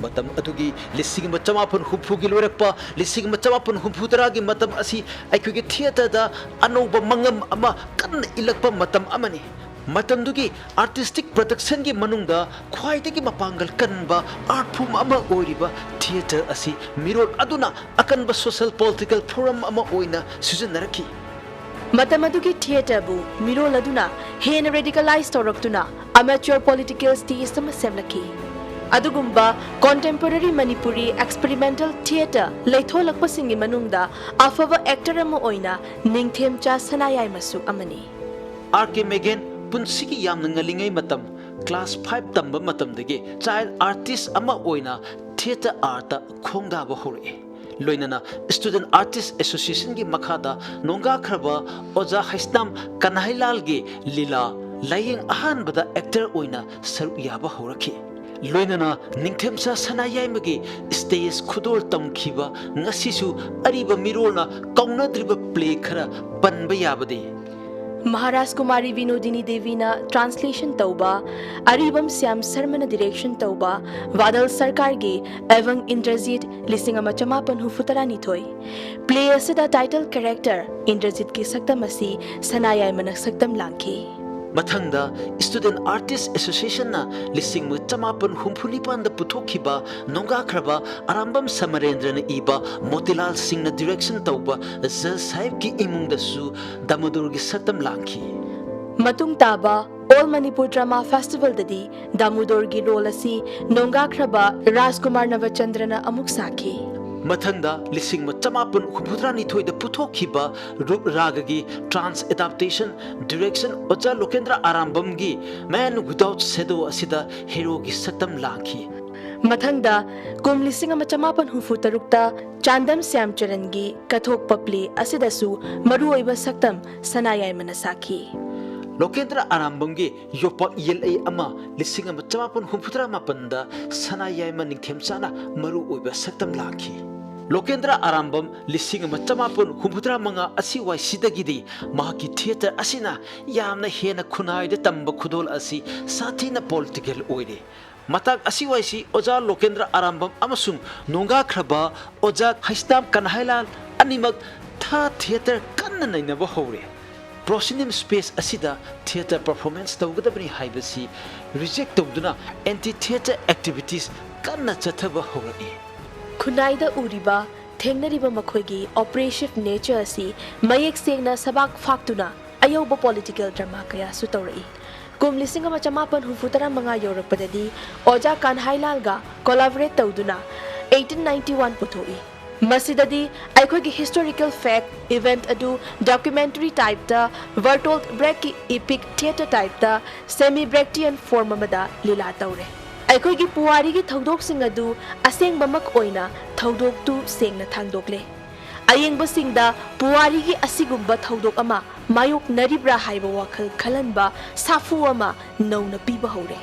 ꯃꯇꯝ ꯑꯗꯨꯒꯤ ꯂꯤꯁꯤꯡ ꯑꯃ ꯆꯃꯥꯄꯟ ꯍꯨꯝꯐꯨꯒꯤ ꯂꯣꯏꯔꯛꯄ, ꯂꯤꯁꯤꯡ ꯑꯃ ꯆꯃꯥꯄꯟ ꯍꯨꯝꯐꯨ ꯇꯔꯥꯒꯤ ꯃꯇꯝ ꯑꯁꯤ ꯑꯩꯈꯣꯏꯒꯤ ꯊꯤꯌꯦꯇꯔꯗ ꯑꯅꯧꯕ ꯃꯉꯝ ꯑꯃ ꯀꯟꯅ ꯏꯜꯂꯛꯄ ꯃꯇꯝ ꯑꯃꯅꯤ꯫ ꯃꯇꯝꯗꯨꯒꯤ ꯑꯥꯔꯇꯤꯁꯇꯤꯛ ꯄ꯭ꯔꯗꯛꯁꯟꯒꯤ ꯃꯅꯨꯡꯗ ꯈ꯭ꯋꯥꯏꯗꯒꯤ ꯃꯄꯥꯡꯒꯜ ꯀꯟꯕ ꯑꯥꯔꯠ ꯐꯣꯔꯝ ꯑꯃ ꯑꯣꯏꯔꯤꯕ ꯊꯤꯌꯦꯇꯔ ꯑꯁꯤ ꯃꯤꯔꯣꯜ ꯑꯗꯨꯅ ꯑꯀꯟꯕ ꯁꯣꯁꯤꯌꯦꯜ ꯄꯣꯂꯤꯇꯤꯀꯦꯜ ꯐꯣꯔꯝ ꯑꯃ ꯑꯣꯏꯅ ꯁꯤꯖꯤꯟꯅꯔꯛꯈꯤ꯫ ꯃꯇꯝ ꯑꯗꯨꯒꯤ ꯊꯤꯌꯦꯇꯔꯕꯨ ꯃꯤꯔꯣꯜ ꯑꯗꯨꯅ ꯍꯦꯟꯅ ꯔꯦꯗꯤꯀꯦꯂꯥꯏꯖ ꯇꯧꯔꯛꯇꯨꯅ ꯑꯃꯦꯆꯣꯔ ꯄꯣꯂꯤꯇꯤꯀꯦꯜ ꯁ꯭ꯇꯦꯖ ꯑꯃ ꯁꯦꯝꯂꯛꯈꯤ꯫ ꯑꯗꯨꯒꯨꯝꯕ ꯀꯣꯟꯇꯦꯝꯄꯣꯔꯔꯤ ꯃꯅꯤꯄꯨꯔꯤ ꯑꯦꯛꯁꯄꯦꯔꯤꯃꯦꯟꯇꯦꯜ ꯊꯤꯌꯦꯇꯔ ꯂꯩꯊꯣꯛꯂꯛꯄꯁꯤꯡꯒꯤ ꯃꯅꯨꯡꯗ ꯑꯐꯕ ꯑꯦꯛꯇꯔ ꯑꯃ ꯑꯣꯏꯅ ꯅꯤꯡꯊꯦꯝꯆꯥ ꯁꯅꯥꯌꯥꯏꯃꯁꯨ ꯑꯃꯅꯤ꯫ ꯑꯥꯔ ꯀꯦ ꯃꯦꯒꯦꯟ ꯄꯨꯟꯁꯤꯒꯤ ꯌꯥꯝꯅ ꯉꯜꯂꯤꯉꯩ ꯃꯇꯝ, ꯀ꯭ꯂꯥꯁ ꯐꯥꯏꯚ ꯇꯝꯕ ꯃꯇꯝꯗꯒꯤ ꯆꯥꯏꯜ ꯑꯥꯔꯇꯤꯁ ꯑꯃ ꯑꯣꯏꯅ ꯊꯤꯌꯦꯇꯔ ꯑꯥꯔꯠꯇ ꯈꯣꯡꯗꯥꯕ ꯍꯧꯔꯛꯏ꯫ ꯂꯣꯏꯅꯅ ꯁ꯭ꯇꯨꯗꯦꯟꯠ ꯑꯥꯔꯇꯤꯁ ꯑꯦꯁꯣꯁꯤꯌꯦꯁꯟꯒꯤ ꯃꯈꯥꯗ ꯅꯣꯡꯒꯥꯈ꯭ꯔꯕ ꯑꯣꯖꯥ ꯍꯩꯁꯅꯥꯝ ꯀꯅꯥꯍꯩꯂꯥꯜꯒꯤ ꯂꯤꯂꯥ ꯂꯥꯏꯌꯦꯡ ꯑꯍꯥꯟꯕꯗ ꯑꯦꯛꯇꯔ ꯑꯣꯏꯅ ꯁꯔꯨꯛ ꯌꯥꯕ ꯍꯧꯔꯛꯈꯤ꯫ ꯂꯣꯏꯅꯅ ꯅꯤꯡꯊꯦꯝꯆꯥ ꯁꯅꯥꯌꯥꯏꯃꯒꯤ ꯁ꯭ꯇꯦꯖ ꯈꯨꯗꯣꯜ ꯇꯝꯈꯤꯕ ꯉꯁꯤꯁꯨ ꯑꯔꯤꯕ ꯃꯤꯔꯣꯜꯅ ꯀꯧꯅꯗ꯭ꯔꯤꯕ ꯄ꯭ꯂꯦ ꯈꯔ ꯄꯟꯕ ꯌꯥꯕꯗꯤ, ꯃꯍꯥꯔꯥꯖ ꯀꯨꯃꯥꯔꯤ ꯕꯤꯅꯣꯗꯤꯅꯤ ꯗꯦꯕꯤꯅ ꯇ꯭ꯔꯥꯟꯁꯂꯦꯁꯟ ꯇꯧꯕ, ꯑꯔꯤꯕꯝ ꯁ꯭ꯌꯥꯝ ꯁꯔꯃꯅ ꯗꯤꯔꯦꯛꯁꯟ ꯇꯧꯕ ꯕꯥꯗꯜ ꯁꯔꯀꯥꯔꯒꯤ ꯑꯦꯚꯪ ꯏꯟꯗ꯭ꯔꯖꯤꯠ ꯂꯤꯁꯤꯡ ꯑꯃ ꯆꯃꯥꯄꯟ ꯍꯨꯝꯐꯨ ꯇꯔꯥꯅꯤꯊꯣꯏ꯫ ꯄ꯭ꯂꯦ ꯑꯁꯤꯗ ꯇꯥꯏꯇꯜ ꯀꯦꯔꯦꯛꯇꯔ ꯏꯟꯗ꯭ꯔꯖꯤꯠꯀꯤ ꯁꯛꯇꯝ ꯑꯁꯤ ꯁꯅꯥꯌꯥꯏꯃꯅ ꯁꯛꯇꯝ ꯂꯥꯡꯈꯤ꯫ ꯃꯊꯪꯗ ꯁ꯭ꯇꯨꯗꯦꯟꯠ ꯑꯥꯔꯇꯤꯁ ꯑꯦꯁꯣꯁꯤꯌꯦꯁꯟꯅ ꯂꯤꯁꯤꯡ ꯑꯃ ꯆꯃꯥꯄꯟ ꯍꯨꯝꯐꯨ ꯅꯤꯄꯥꯟꯗ ꯄꯨꯊꯣꯛꯈꯤꯕ ꯅꯣꯡꯒꯥꯈ꯭ꯔꯕ ꯑꯔꯥꯝꯕꯝ ꯁꯃꯔꯦꯟꯗ꯭ꯔꯅ ꯏꯕ ꯃꯣꯇꯤꯂꯥꯜ ꯁꯤꯡꯅ ꯗꯤꯔꯦꯛꯁꯟ ꯇꯧꯕ ꯖꯖ ꯁꯥꯍꯦꯕꯀꯤ ꯏꯃꯨꯡꯗꯁꯨ ꯗꯥꯃꯣꯗꯣꯔꯒꯤ ꯁꯛꯇꯝ ꯂꯥꯡꯈꯤ꯫ ꯃꯇꯨꯡ ꯇꯥꯕ ꯑꯣꯜ ꯃꯅꯤꯄꯨꯔ ꯗ꯭ꯔꯃꯥ ꯐꯦꯁꯇꯤꯚꯦꯜꯗꯗꯤ ꯗꯥꯃꯣꯗꯣꯔꯒꯤ ꯔꯣꯜ ꯑꯁꯤ ꯅꯣꯡꯒꯥꯈ꯭ꯔꯕ ꯔꯥꯖꯀꯨꯃꯥꯔ ꯅꯕꯆꯟꯗ꯭ꯔꯅ ꯑꯃꯨꯛ ꯁꯥꯈꯤ꯫ ꯃꯊꯪꯗ ꯂꯤꯁꯤꯡ ꯑꯃ ꯆꯃꯥꯄꯟ ꯍꯨꯝꯐꯨꯇꯔꯥ ꯅꯤꯊꯣꯏꯗ ꯄꯨꯊꯣꯛꯈꯤꯕ ꯔꯨꯞ ꯔꯥꯒꯒꯤ ꯇ꯭ꯔꯥꯟꯁ ꯑꯦꯗꯥꯞꯇꯦꯁꯟ, ꯗꯤꯔꯦꯛꯁꯟ ꯑꯣꯖꯥ ꯂꯣꯀꯦꯟꯗ꯭ꯔ ꯑꯥꯔꯥꯝꯕꯝꯒꯤ ꯃꯦꯟ ꯋꯤꯗꯥꯎꯠ ꯁꯦꯗꯣ ꯑꯁꯤꯗ ꯍꯦꯔꯣꯒꯤ ꯁꯛꯇꯝ ꯂꯥꯡꯈꯤ꯫ ꯃꯊꯪꯗ ꯀꯨꯝ ꯂꯤꯁꯤꯡ ꯑꯃ ꯆꯃꯥꯄꯟ ꯍꯨꯝꯐꯨ ꯇꯔꯨꯛꯇ ꯆꯥꯟꯗꯝ ꯁ꯭ꯌꯥꯝꯆꯔꯟꯒꯤ ꯀꯠꯊꯣꯛꯄ ꯄ꯭ꯂꯦ ꯑꯁꯤꯗꯁꯨ ꯃꯔꯨꯑꯣꯏꯕ ꯁꯛꯇꯝ ꯁꯅꯥꯌꯥꯏꯃꯅ ꯁꯥꯈꯤ꯫ ꯂꯣꯀꯦꯟꯗ꯭ꯔ ꯑꯥꯔꯥꯝꯕꯝꯒꯤ ꯌꯣꯄꯥꯛ ꯌꯦꯜꯂꯩ ꯑꯃ ꯂꯤꯁꯤꯡ ꯑꯃ ꯆꯃꯥꯄꯟ ꯍꯨꯝꯐꯨꯇꯔꯥ ꯃꯥꯄꯟꯗ ꯁꯅꯥꯌꯥꯏꯃ ꯅꯤꯡꯊꯦꯝꯆꯥꯅ ꯃꯔꯨꯑꯣꯏꯕ ꯁꯛꯇꯝ ꯂꯥꯡꯈꯤ꯫ ꯂꯣꯀꯦꯟꯗ꯭ꯔ ꯑꯥꯔꯥꯝꯕꯝ ꯂꯤꯁꯤꯡ ꯑꯃ ꯆꯃꯥꯄꯟ ꯍꯨꯝꯐꯨꯇꯔꯥ ꯃꯉꯥ ꯑꯁꯤ ꯋꯥꯏꯁꯤꯗꯒꯤꯗꯤ ꯃꯍꯥꯛꯀꯤ ꯊꯤꯌꯦꯇꯔ ꯑꯁꯤꯅ ꯌꯥꯝꯅ ꯍꯦꯟꯅ ꯈꯨꯟꯅꯥꯏꯗ ꯇꯝꯕ ꯈꯨꯗꯣꯜ ꯑꯁꯤ ꯁꯥꯊꯤꯅ ꯄꯣꯂꯤꯇꯤꯀꯦꯜ ꯑꯣꯏꯔꯦ꯫ ꯃꯇꯥꯡ ꯑꯁꯤ ꯋꯥꯏꯁꯤ ꯑꯣꯖꯥ ꯂꯣꯀꯦꯟꯗ꯭ꯔ ꯑꯔꯥꯝꯕꯝ ꯑꯃꯁꯨꯡ ꯅꯣꯡꯒꯥꯈ꯭ꯔꯕ ꯑꯣꯖꯥ ꯍꯩꯁꯅꯥꯝ ꯀꯟꯍꯥꯏꯂꯥꯜ ꯑꯅꯤꯃꯛ ꯊꯥ ꯊꯤꯌꯦꯇꯔ ꯀꯟꯅ ꯅꯩꯅꯕ ꯍꯧꯔꯦ꯫ ꯄ꯭ꯔꯣꯁꯤꯅꯤꯝ ꯁ꯭ꯄꯦꯁ ꯑꯁꯤꯗ ꯊꯤꯌꯦꯇꯔ ꯄꯔꯐꯣꯔꯃꯦꯟꯁ ꯇꯧꯒꯗꯕꯅꯤ ꯍꯥꯏꯕꯁꯤ ꯔꯤꯖꯦꯛ ꯇꯧꯗꯨꯅ ꯑꯦꯟꯇꯤ ꯊꯤꯌꯦꯇꯔ ꯑꯦꯛꯇꯤꯚꯤꯇꯤꯁ ꯀꯟꯅ ꯆꯠꯊꯕ ꯍꯧꯔꯛꯏ꯫ ꯈꯨꯟꯅꯥꯏꯗ ꯎꯔꯤꯕ, ꯊꯦꯡꯅꯔꯤꯕ ꯃꯈꯣꯏꯒꯤ ꯑꯣꯄ꯭ꯔꯦꯁꯤꯚ ꯅꯦꯆꯔ ꯑꯁꯤ ꯃꯌꯦꯛ ꯁꯦꯡꯅ ꯁꯕꯥꯛ ꯐꯥꯛꯇꯨꯅ ꯑꯌꯧꯕ ꯄꯣꯂꯤꯇꯤꯀꯦꯜ ꯗ꯭ꯔꯃꯥ ꯀꯌꯥꯁꯨ ꯇꯧꯔꯛꯏ꯫ ꯀꯨꯝ ꯂꯤꯁꯤꯡ ꯑꯃ ꯆꯃꯥꯄꯟ ꯍꯨꯝꯐꯨ ꯇꯔꯥ ꯃꯉꯥ ꯌꯧꯔꯛꯄꯗꯗꯤ ꯑꯣꯖꯥ ꯀꯥꯟꯍꯥꯏꯂꯥꯜꯒ ꯀꯣꯂꯥꯕꯣꯔꯦꯠ ꯇꯧꯗꯨꯅ ꯑꯩꯠꯇꯤꯟ ꯅꯥꯏꯟꯇꯤ ꯋꯥꯟ ꯄꯨꯊꯣꯛꯏ꯫ ꯃꯁꯤꯗꯗꯤ ꯑꯩꯈꯣꯏꯒꯤ ꯍꯤꯁꯇꯣꯔꯤꯀꯦꯜ ꯐꯦꯛ ꯏꯚꯦꯟꯠ ꯑꯗꯨ ꯗꯣꯀ꯭ꯌꯨꯃꯦꯟꯇꯔꯤ ꯇꯥꯏꯞꯇ ꯕꯔꯇꯣꯜꯠ ꯕ꯭ꯔꯦꯛꯀꯤ ꯏꯄꯤꯛ ꯊꯤꯌꯦꯇꯔ ꯇꯥꯏꯞꯇ ꯁꯦꯃꯤ ꯕ꯭ꯔꯦꯛꯇꯤꯌꯟ ꯐꯣꯔꯝ ꯑꯃꯗ ꯂꯤꯂꯥ ꯇꯧꯔꯦ꯫ ꯑꯩꯈꯣꯏꯒꯤ ꯄꯨꯋꯥꯔꯤꯒꯤ ꯊꯧꯗꯣꯛꯁꯤꯡ ꯑꯗꯨ ꯑꯁꯦꯡꯕꯃꯛ ꯑꯣꯏꯅ ꯊꯧꯗꯣꯛꯇꯨ ꯁꯦꯡꯅ ꯊꯥꯡꯗꯣꯛꯂꯦ꯫ ꯑꯌꯦꯡꯕꯁꯤꯡꯗ ꯄꯨꯋꯥꯔꯤꯒꯤ ꯑꯁꯤꯒꯨꯝꯕ ꯊꯧꯗꯣꯛ ꯑꯃ ꯃꯥꯌꯣꯛꯅꯔꯤꯕ꯭ꯔꯥ ꯍꯥꯏꯕ ꯋꯥꯈꯜ ꯈꯜꯍꯟꯕ ꯁꯥꯐꯨ ꯑꯃ ꯅꯧꯅ ꯄꯤꯕ ꯍꯧꯔꯦ꯫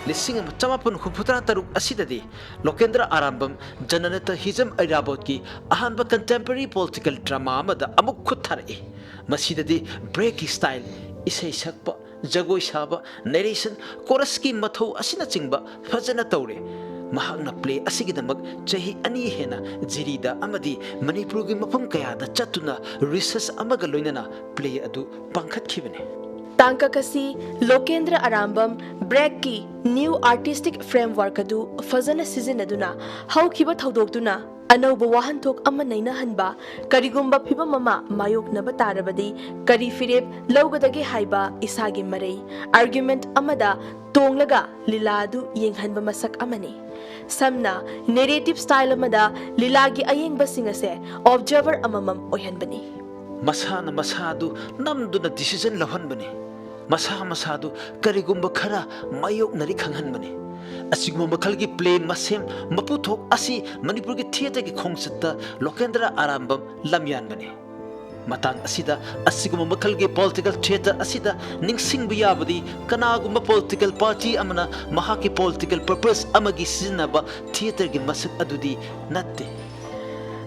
ꯂꯤꯁꯤꯡ ꯑꯃ ꯆꯃꯥꯄꯟ ꯍꯨꯝꯐꯨꯇꯔꯥ ꯇꯔꯨꯛ ꯑꯁꯤꯗꯗꯤ ꯂꯣꯀꯦꯟꯗ꯭ꯔ ꯑꯥꯔꯥꯝꯕꯝ ꯖꯅꯅꯇ ꯍꯤꯖꯝ ꯑꯩꯔꯥꯕꯣꯠꯀꯤ ꯑꯍꯥꯟꯕ ꯀꯟꯇꯦꯝꯄꯔꯔꯤ ꯄꯣꯂꯤꯇꯤꯀꯦꯜ ꯗ꯭ꯔꯃꯥ ꯑꯃꯗ ꯑꯃꯨꯛ ꯈꯨꯠ ꯊꯥꯔꯛꯏ꯫ ꯃꯁꯤꯗꯗꯤ ꯕ꯭ꯔꯦꯛꯀꯤ ꯁ꯭ꯇꯥꯏꯜ, ꯏꯁꯩ ꯁꯛꯄ, ꯖꯒꯣꯏ ꯁꯥꯕ, ꯅꯦꯔꯦꯁꯟ, ꯀꯣꯔꯁꯀꯤ ꯃꯊꯧ ꯑꯁꯤꯅꯆꯤꯡꯕ ꯐꯖꯅ ꯇꯧꯔꯦ꯫ ꯃꯍꯥꯛꯅ ꯄ꯭ꯂꯦ ꯑꯁꯤꯒꯤꯗꯃꯛ ꯆꯍꯤ ꯑꯅꯤ ꯍꯦꯟꯅ ꯖꯤꯔꯤꯗ ꯑꯃꯗꯤ ꯃꯅꯤꯄꯨꯔꯒꯤ ꯃꯐꯝ ꯀꯌꯥꯗ ꯆꯠꯇꯨꯅ ꯔꯤꯁꯔꯆ ꯑꯃꯒ ꯂꯣꯏꯅꯅ ꯄ꯭ꯂꯦ ꯑꯗꯨ ꯄꯥꯡꯈꯠꯈꯤꯕꯅꯤ꯫ ꯇꯥꯡꯀꯛ ꯑꯁꯤ ꯂꯣꯀꯦꯟꯗ꯭ꯔ ꯑꯔꯥꯝꯕꯝ ꯕ꯭ꯔꯦꯛꯀꯤ ꯅ꯭ꯌꯨ ꯑꯥꯔꯇꯤꯁꯇꯤꯛ ꯐ꯭ꯔꯦꯝꯋꯥꯔꯛ ꯑꯗꯨ ꯐꯖꯅ ꯁꯤꯖꯤꯟꯅꯗꯨꯅ ꯍꯧꯈꯤꯕ ꯊꯧꯗꯣꯛꯇꯨꯅ ꯑꯅꯧꯕ ꯋꯥꯍꯟꯊꯣꯛ ꯑꯃ ꯅꯩꯅꯍꯟꯕ, ꯀꯔꯤꯒꯨꯝꯕ ꯐꯤꯚꯝ ꯑꯃ ꯃꯥꯌꯣꯛꯅꯕ ꯇꯥꯔꯕꯗꯤ ꯀꯔꯤ ꯐꯤꯔꯦꯞ ꯂꯧꯒꯗꯒꯦ ꯍꯥꯏꯕ ꯏꯁꯥꯒꯤ ꯃꯔꯩ, ꯑꯥꯔꯒ꯭ꯌꯨꯃꯦꯟꯠ ꯑꯃꯗ ꯇꯣꯡꯂꯒ ꯂꯤꯂꯥ ꯑꯗꯨ ꯌꯦꯡꯍꯟꯕ ꯃꯁꯛ ꯑꯃꯅꯤ꯫ ꯁꯝꯅ, ꯅꯦꯔꯦꯇꯤꯚ ꯁ꯭ꯇꯥꯏꯜ ꯑꯃꯗ ꯂꯤꯂꯥꯒꯤ ꯑꯌꯦꯡꯕꯁꯤꯡ ꯑꯁꯦ ꯑꯣꯕꯖꯔꯚꯔ ꯑꯃꯃꯝ ꯑꯣꯏꯍꯟꯕꯅꯤ꯫ ꯃꯁꯥꯅ ꯃꯁꯥꯗꯨ ꯅꯝꯗꯨꯅ ꯗꯤꯁꯤꯖꯟ ꯂꯧꯍꯟꯕꯅꯤ꯫ ꯃꯁꯥ ꯃꯁꯥꯗꯨ ꯀꯔꯤꯒꯨꯝꯕ ꯈꯔ ꯃꯥꯌꯣꯛꯅꯔꯤ ꯈꯪꯍꯟꯕꯅꯤ꯫ ꯑꯁꯤꯒꯨꯝꯕ ꯃꯈꯜꯒꯤ ꯄ꯭ꯂꯦ ꯃꯁꯦꯝ ꯃꯄꯨꯊꯣꯛ ꯑꯁꯤ ꯃꯅꯤꯄꯨꯔꯒꯤ ꯊꯤꯌꯦꯇꯔꯒꯤ ꯈꯣꯡꯆꯠꯇ ꯂꯣꯀꯦꯟꯗ꯭ꯔ ꯑꯥꯔꯥꯝꯕꯝ ꯂꯝꯌꯥꯟꯕꯅꯤ꯫ ꯃꯇꯥꯡ ꯑꯁꯤꯗ ꯑꯁꯤꯒꯨꯝꯕ ꯃꯈꯜꯒꯤ ꯄꯣꯂꯤꯇꯤꯀꯦꯜ ꯊꯤꯌꯦꯇꯔ ꯑꯁꯤꯗ ꯅꯤꯡꯁꯤꯡꯕ ꯌꯥꯕꯗꯤ ꯀꯅꯥꯒꯨꯝꯕ ꯄꯣꯂꯤꯇꯤꯀꯦꯜ ꯄꯥꯔꯇꯤ ꯑꯃꯅ ꯃꯍꯥꯛꯀꯤ ꯄꯣꯂꯤꯇꯤꯀꯦꯜ ꯄꯔꯄꯁ ꯑꯃꯒꯤ ꯁꯤꯖꯤꯟꯅꯕ ꯊꯤꯌꯦꯇꯔꯒꯤ ꯃꯁꯛ ꯑꯗꯨꯗꯤ ꯅꯠꯇꯦ꯫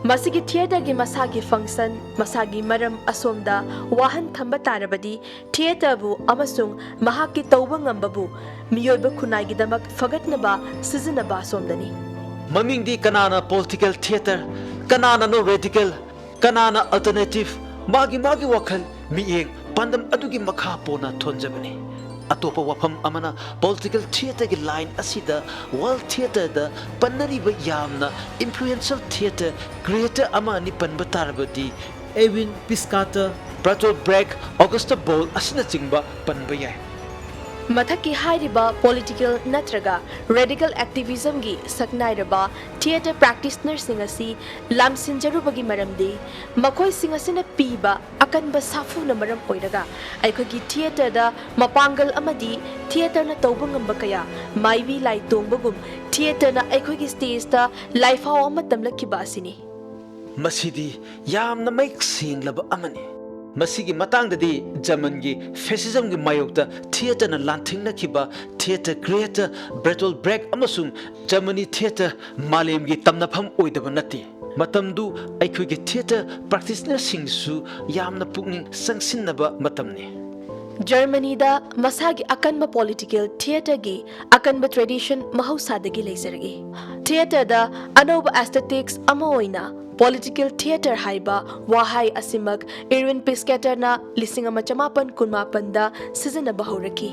ꯃꯁꯤꯒꯤ ꯊꯤꯌꯦꯇꯔꯒꯤ ꯃꯁꯥꯒꯤ ꯐꯪꯁꯟ, ꯃꯁꯥꯒꯤ ꯃꯔꯝ ꯑꯁꯣꯝꯗ ꯋꯥꯍꯟ ꯊꯝꯕ ꯇꯥꯔꯕꯗꯤ, ꯊꯤꯌꯦꯇꯔꯕꯨ ꯑꯃꯁꯨꯡ ꯃꯍꯥꯛꯀꯤ ꯇꯧꯕ ꯉꯝꯕꯕꯨ ꯃꯤꯑꯣꯏꯕ ꯈꯨꯟꯅꯥꯏꯒꯤꯗꯃꯛ ꯐꯒꯠꯅꯕ ꯁꯤꯖꯤꯟꯅꯕ ꯑꯁꯣꯝꯗꯅꯤ꯫ ꯃꯃꯤꯡꯗꯤ ꯀꯅꯥꯅ ꯄꯣꯂꯤꯇꯤꯀꯦꯜ ꯊꯤꯌꯦꯇꯔ, ꯀꯅꯥꯅꯅꯣ ꯔꯦꯗꯤꯀꯦꯜ, ꯀꯅꯥꯅ ꯑꯜꯇꯔꯅꯦꯇꯤꯚ, ꯃꯥꯒꯤ ꯃꯥꯒꯤ ꯋꯥꯈꯜ, ꯃꯤꯠꯌꯦꯡ, ꯄꯥꯟꯗꯝ ꯑꯗꯨꯒꯤ ꯃꯈꯥ ꯄꯣꯟꯅ ꯊꯣꯟꯖꯕꯅꯤ꯫ ꯑꯇꯣꯞꯄ ꯋꯥꯐꯝ ꯑꯃꯅ, ꯄꯣꯂꯤꯇꯤꯀꯦꯜ ꯊꯤꯌꯦꯇꯔꯒꯤ ꯂꯥꯏꯟ ꯑꯁꯤꯗ ꯋꯥꯔꯜ ꯊꯤꯌꯦꯇꯔꯗ ꯄꯟꯅꯔꯤꯕ ꯌꯥꯝꯅ ꯏꯟꯐ꯭ꯂꯨꯌꯦꯟꯁꯤꯌꯦꯜ ꯊꯤꯌꯦꯇꯔ ꯀ꯭ꯔꯤꯌꯦꯇꯔ ꯑꯃ ꯑꯅꯤ ꯄꯟꯕ ꯇꯥꯔꯕꯗꯤ, ꯑꯦꯋꯤꯟ ꯄꯤꯁꯀꯥꯇꯔ, ꯕꯔꯇꯣꯜ ꯕ꯭ꯔꯦꯛ, ꯑꯣꯒꯁꯇ ꯕꯣꯜ ꯑꯁꯤꯅꯆꯤꯡꯕ ꯄꯟꯕ ꯌꯥꯏ꯫ ꯃꯊꯛꯀꯤ ꯍꯥꯏꯔꯤꯕ ꯄꯣꯂꯤꯇꯤꯀꯦꯜ ꯅꯠꯇ꯭ꯔꯒ ꯔꯦꯗꯤꯀꯦꯜ ꯑꯦꯛꯇꯤꯚꯤꯖꯝꯒꯤ ꯁꯛꯅꯥꯏꯔꯕ ꯊꯤꯌꯦꯇꯔ ꯄ꯭ꯔꯦꯛꯇꯤꯁꯅꯔꯁꯤꯡ ꯑꯁꯤ ꯂꯥꯝꯁꯤꯟꯖꯔꯨꯕꯒꯤ ꯃꯔꯝꯗꯤ, ꯃꯈꯣꯏꯁꯤꯡ ꯑꯁꯤꯅ ꯄꯤꯕ ꯑꯀꯟꯕ ꯁꯥꯐꯨꯅ ꯃꯔꯝ ꯑꯣꯏꯔꯒ ꯑꯩꯈꯣꯏꯒꯤ ꯊꯤꯌꯦꯇꯔꯗ ꯃꯄꯥꯡꯒꯜ ꯑꯃꯗꯤ ꯊꯤꯌꯦꯇꯔꯅ ꯇꯧꯕ ꯉꯝꯕ ꯀꯌꯥ ꯃꯥꯏꯕꯤ ꯂꯥꯏ ꯇꯣꯡꯕꯒꯨꯝ ꯊꯤꯌꯦꯇꯔꯅ ꯑꯩꯈꯣꯏꯒꯤ ꯁ꯭ꯇꯦꯖꯇ ꯂꯥꯏꯐꯥꯎ ꯑꯃ ꯇꯝꯂꯛꯈꯤꯕ ꯑꯁꯤꯅꯤ꯫ ꯃꯁꯤꯗꯤ ꯌꯥꯝꯅ ꯃꯌꯦꯛ ꯁꯦꯡꯂꯕ ꯑꯃꯅꯤ꯫ ꯃꯁꯤꯒꯤ ꯃꯇꯥꯡꯗꯗꯤ ꯖꯔꯃꯟꯒꯤ ꯐꯦꯁꯤꯖꯝꯒꯤ ꯃꯥꯌꯣꯛꯇ ꯊꯤꯌꯦꯇꯔꯅ ꯂꯥꯟꯊꯦꯡꯅꯈꯤꯕ ꯊꯤꯌꯦꯇꯔ ꯀ꯭ꯔꯤꯌꯦꯇꯔ ꯕꯔꯇꯣꯜ ꯕ꯭ꯔꯦꯛ ꯑꯃꯁꯨꯡ ꯖꯔꯃꯅꯤ ꯊꯤꯌꯦꯇꯔ ꯃꯥꯂꯦꯝꯒꯤ ꯇꯝꯅꯐꯝ ꯑꯣꯏꯗꯕ ꯅꯠꯇꯦ꯫ ꯃꯇꯝꯗꯨ ꯑꯩꯈꯣꯏꯒꯤ ꯊꯤꯌꯦꯇꯔ ꯄ꯭ꯔꯦꯛꯇꯤꯁꯅꯔꯁꯤꯡꯁꯨ ꯌꯥꯝꯅ ꯄꯨꯛꯅꯤꯡ ꯆꯪꯁꯤꯟꯅꯕ ꯃꯇꯝꯅꯤ꯫ ꯖꯔꯃꯅꯤꯗ ꯃꯁꯥꯒꯤ ꯑꯀꯟꯕ ꯄꯣꯂꯤꯇꯤꯀꯦꯜ ꯊꯤꯌꯦꯇꯔꯒꯤ ꯑꯀꯟꯕ ꯇ꯭ꯔꯦꯗꯤꯁꯟ ꯃꯍꯧꯁꯥꯗꯒꯤ ꯂꯩꯖꯔꯛꯏ꯫ ꯊꯤꯌꯦꯇꯔꯗ ꯑꯅꯧꯕ ꯑꯦꯁꯊꯦꯇꯤꯛꯁ ꯑꯃ ꯑꯣꯏꯅ ꯄꯣꯂꯤꯇꯤꯀꯦꯜ ꯊꯤꯌꯦꯇꯔ ꯍꯥꯏꯕ ꯋꯥꯍꯩ ꯑꯁꯤꯃꯛ ꯏꯔꯋꯤꯟ ꯄꯤꯁꯀꯦꯇꯔꯅ ꯂꯤꯁꯤꯡ ꯑꯃ ꯆꯃꯥꯄꯟ ꯀꯨꯟꯃꯥꯄꯟꯗ ꯁꯤꯖꯤꯟꯅꯕ ꯍꯧꯔꯛꯈꯤ꯫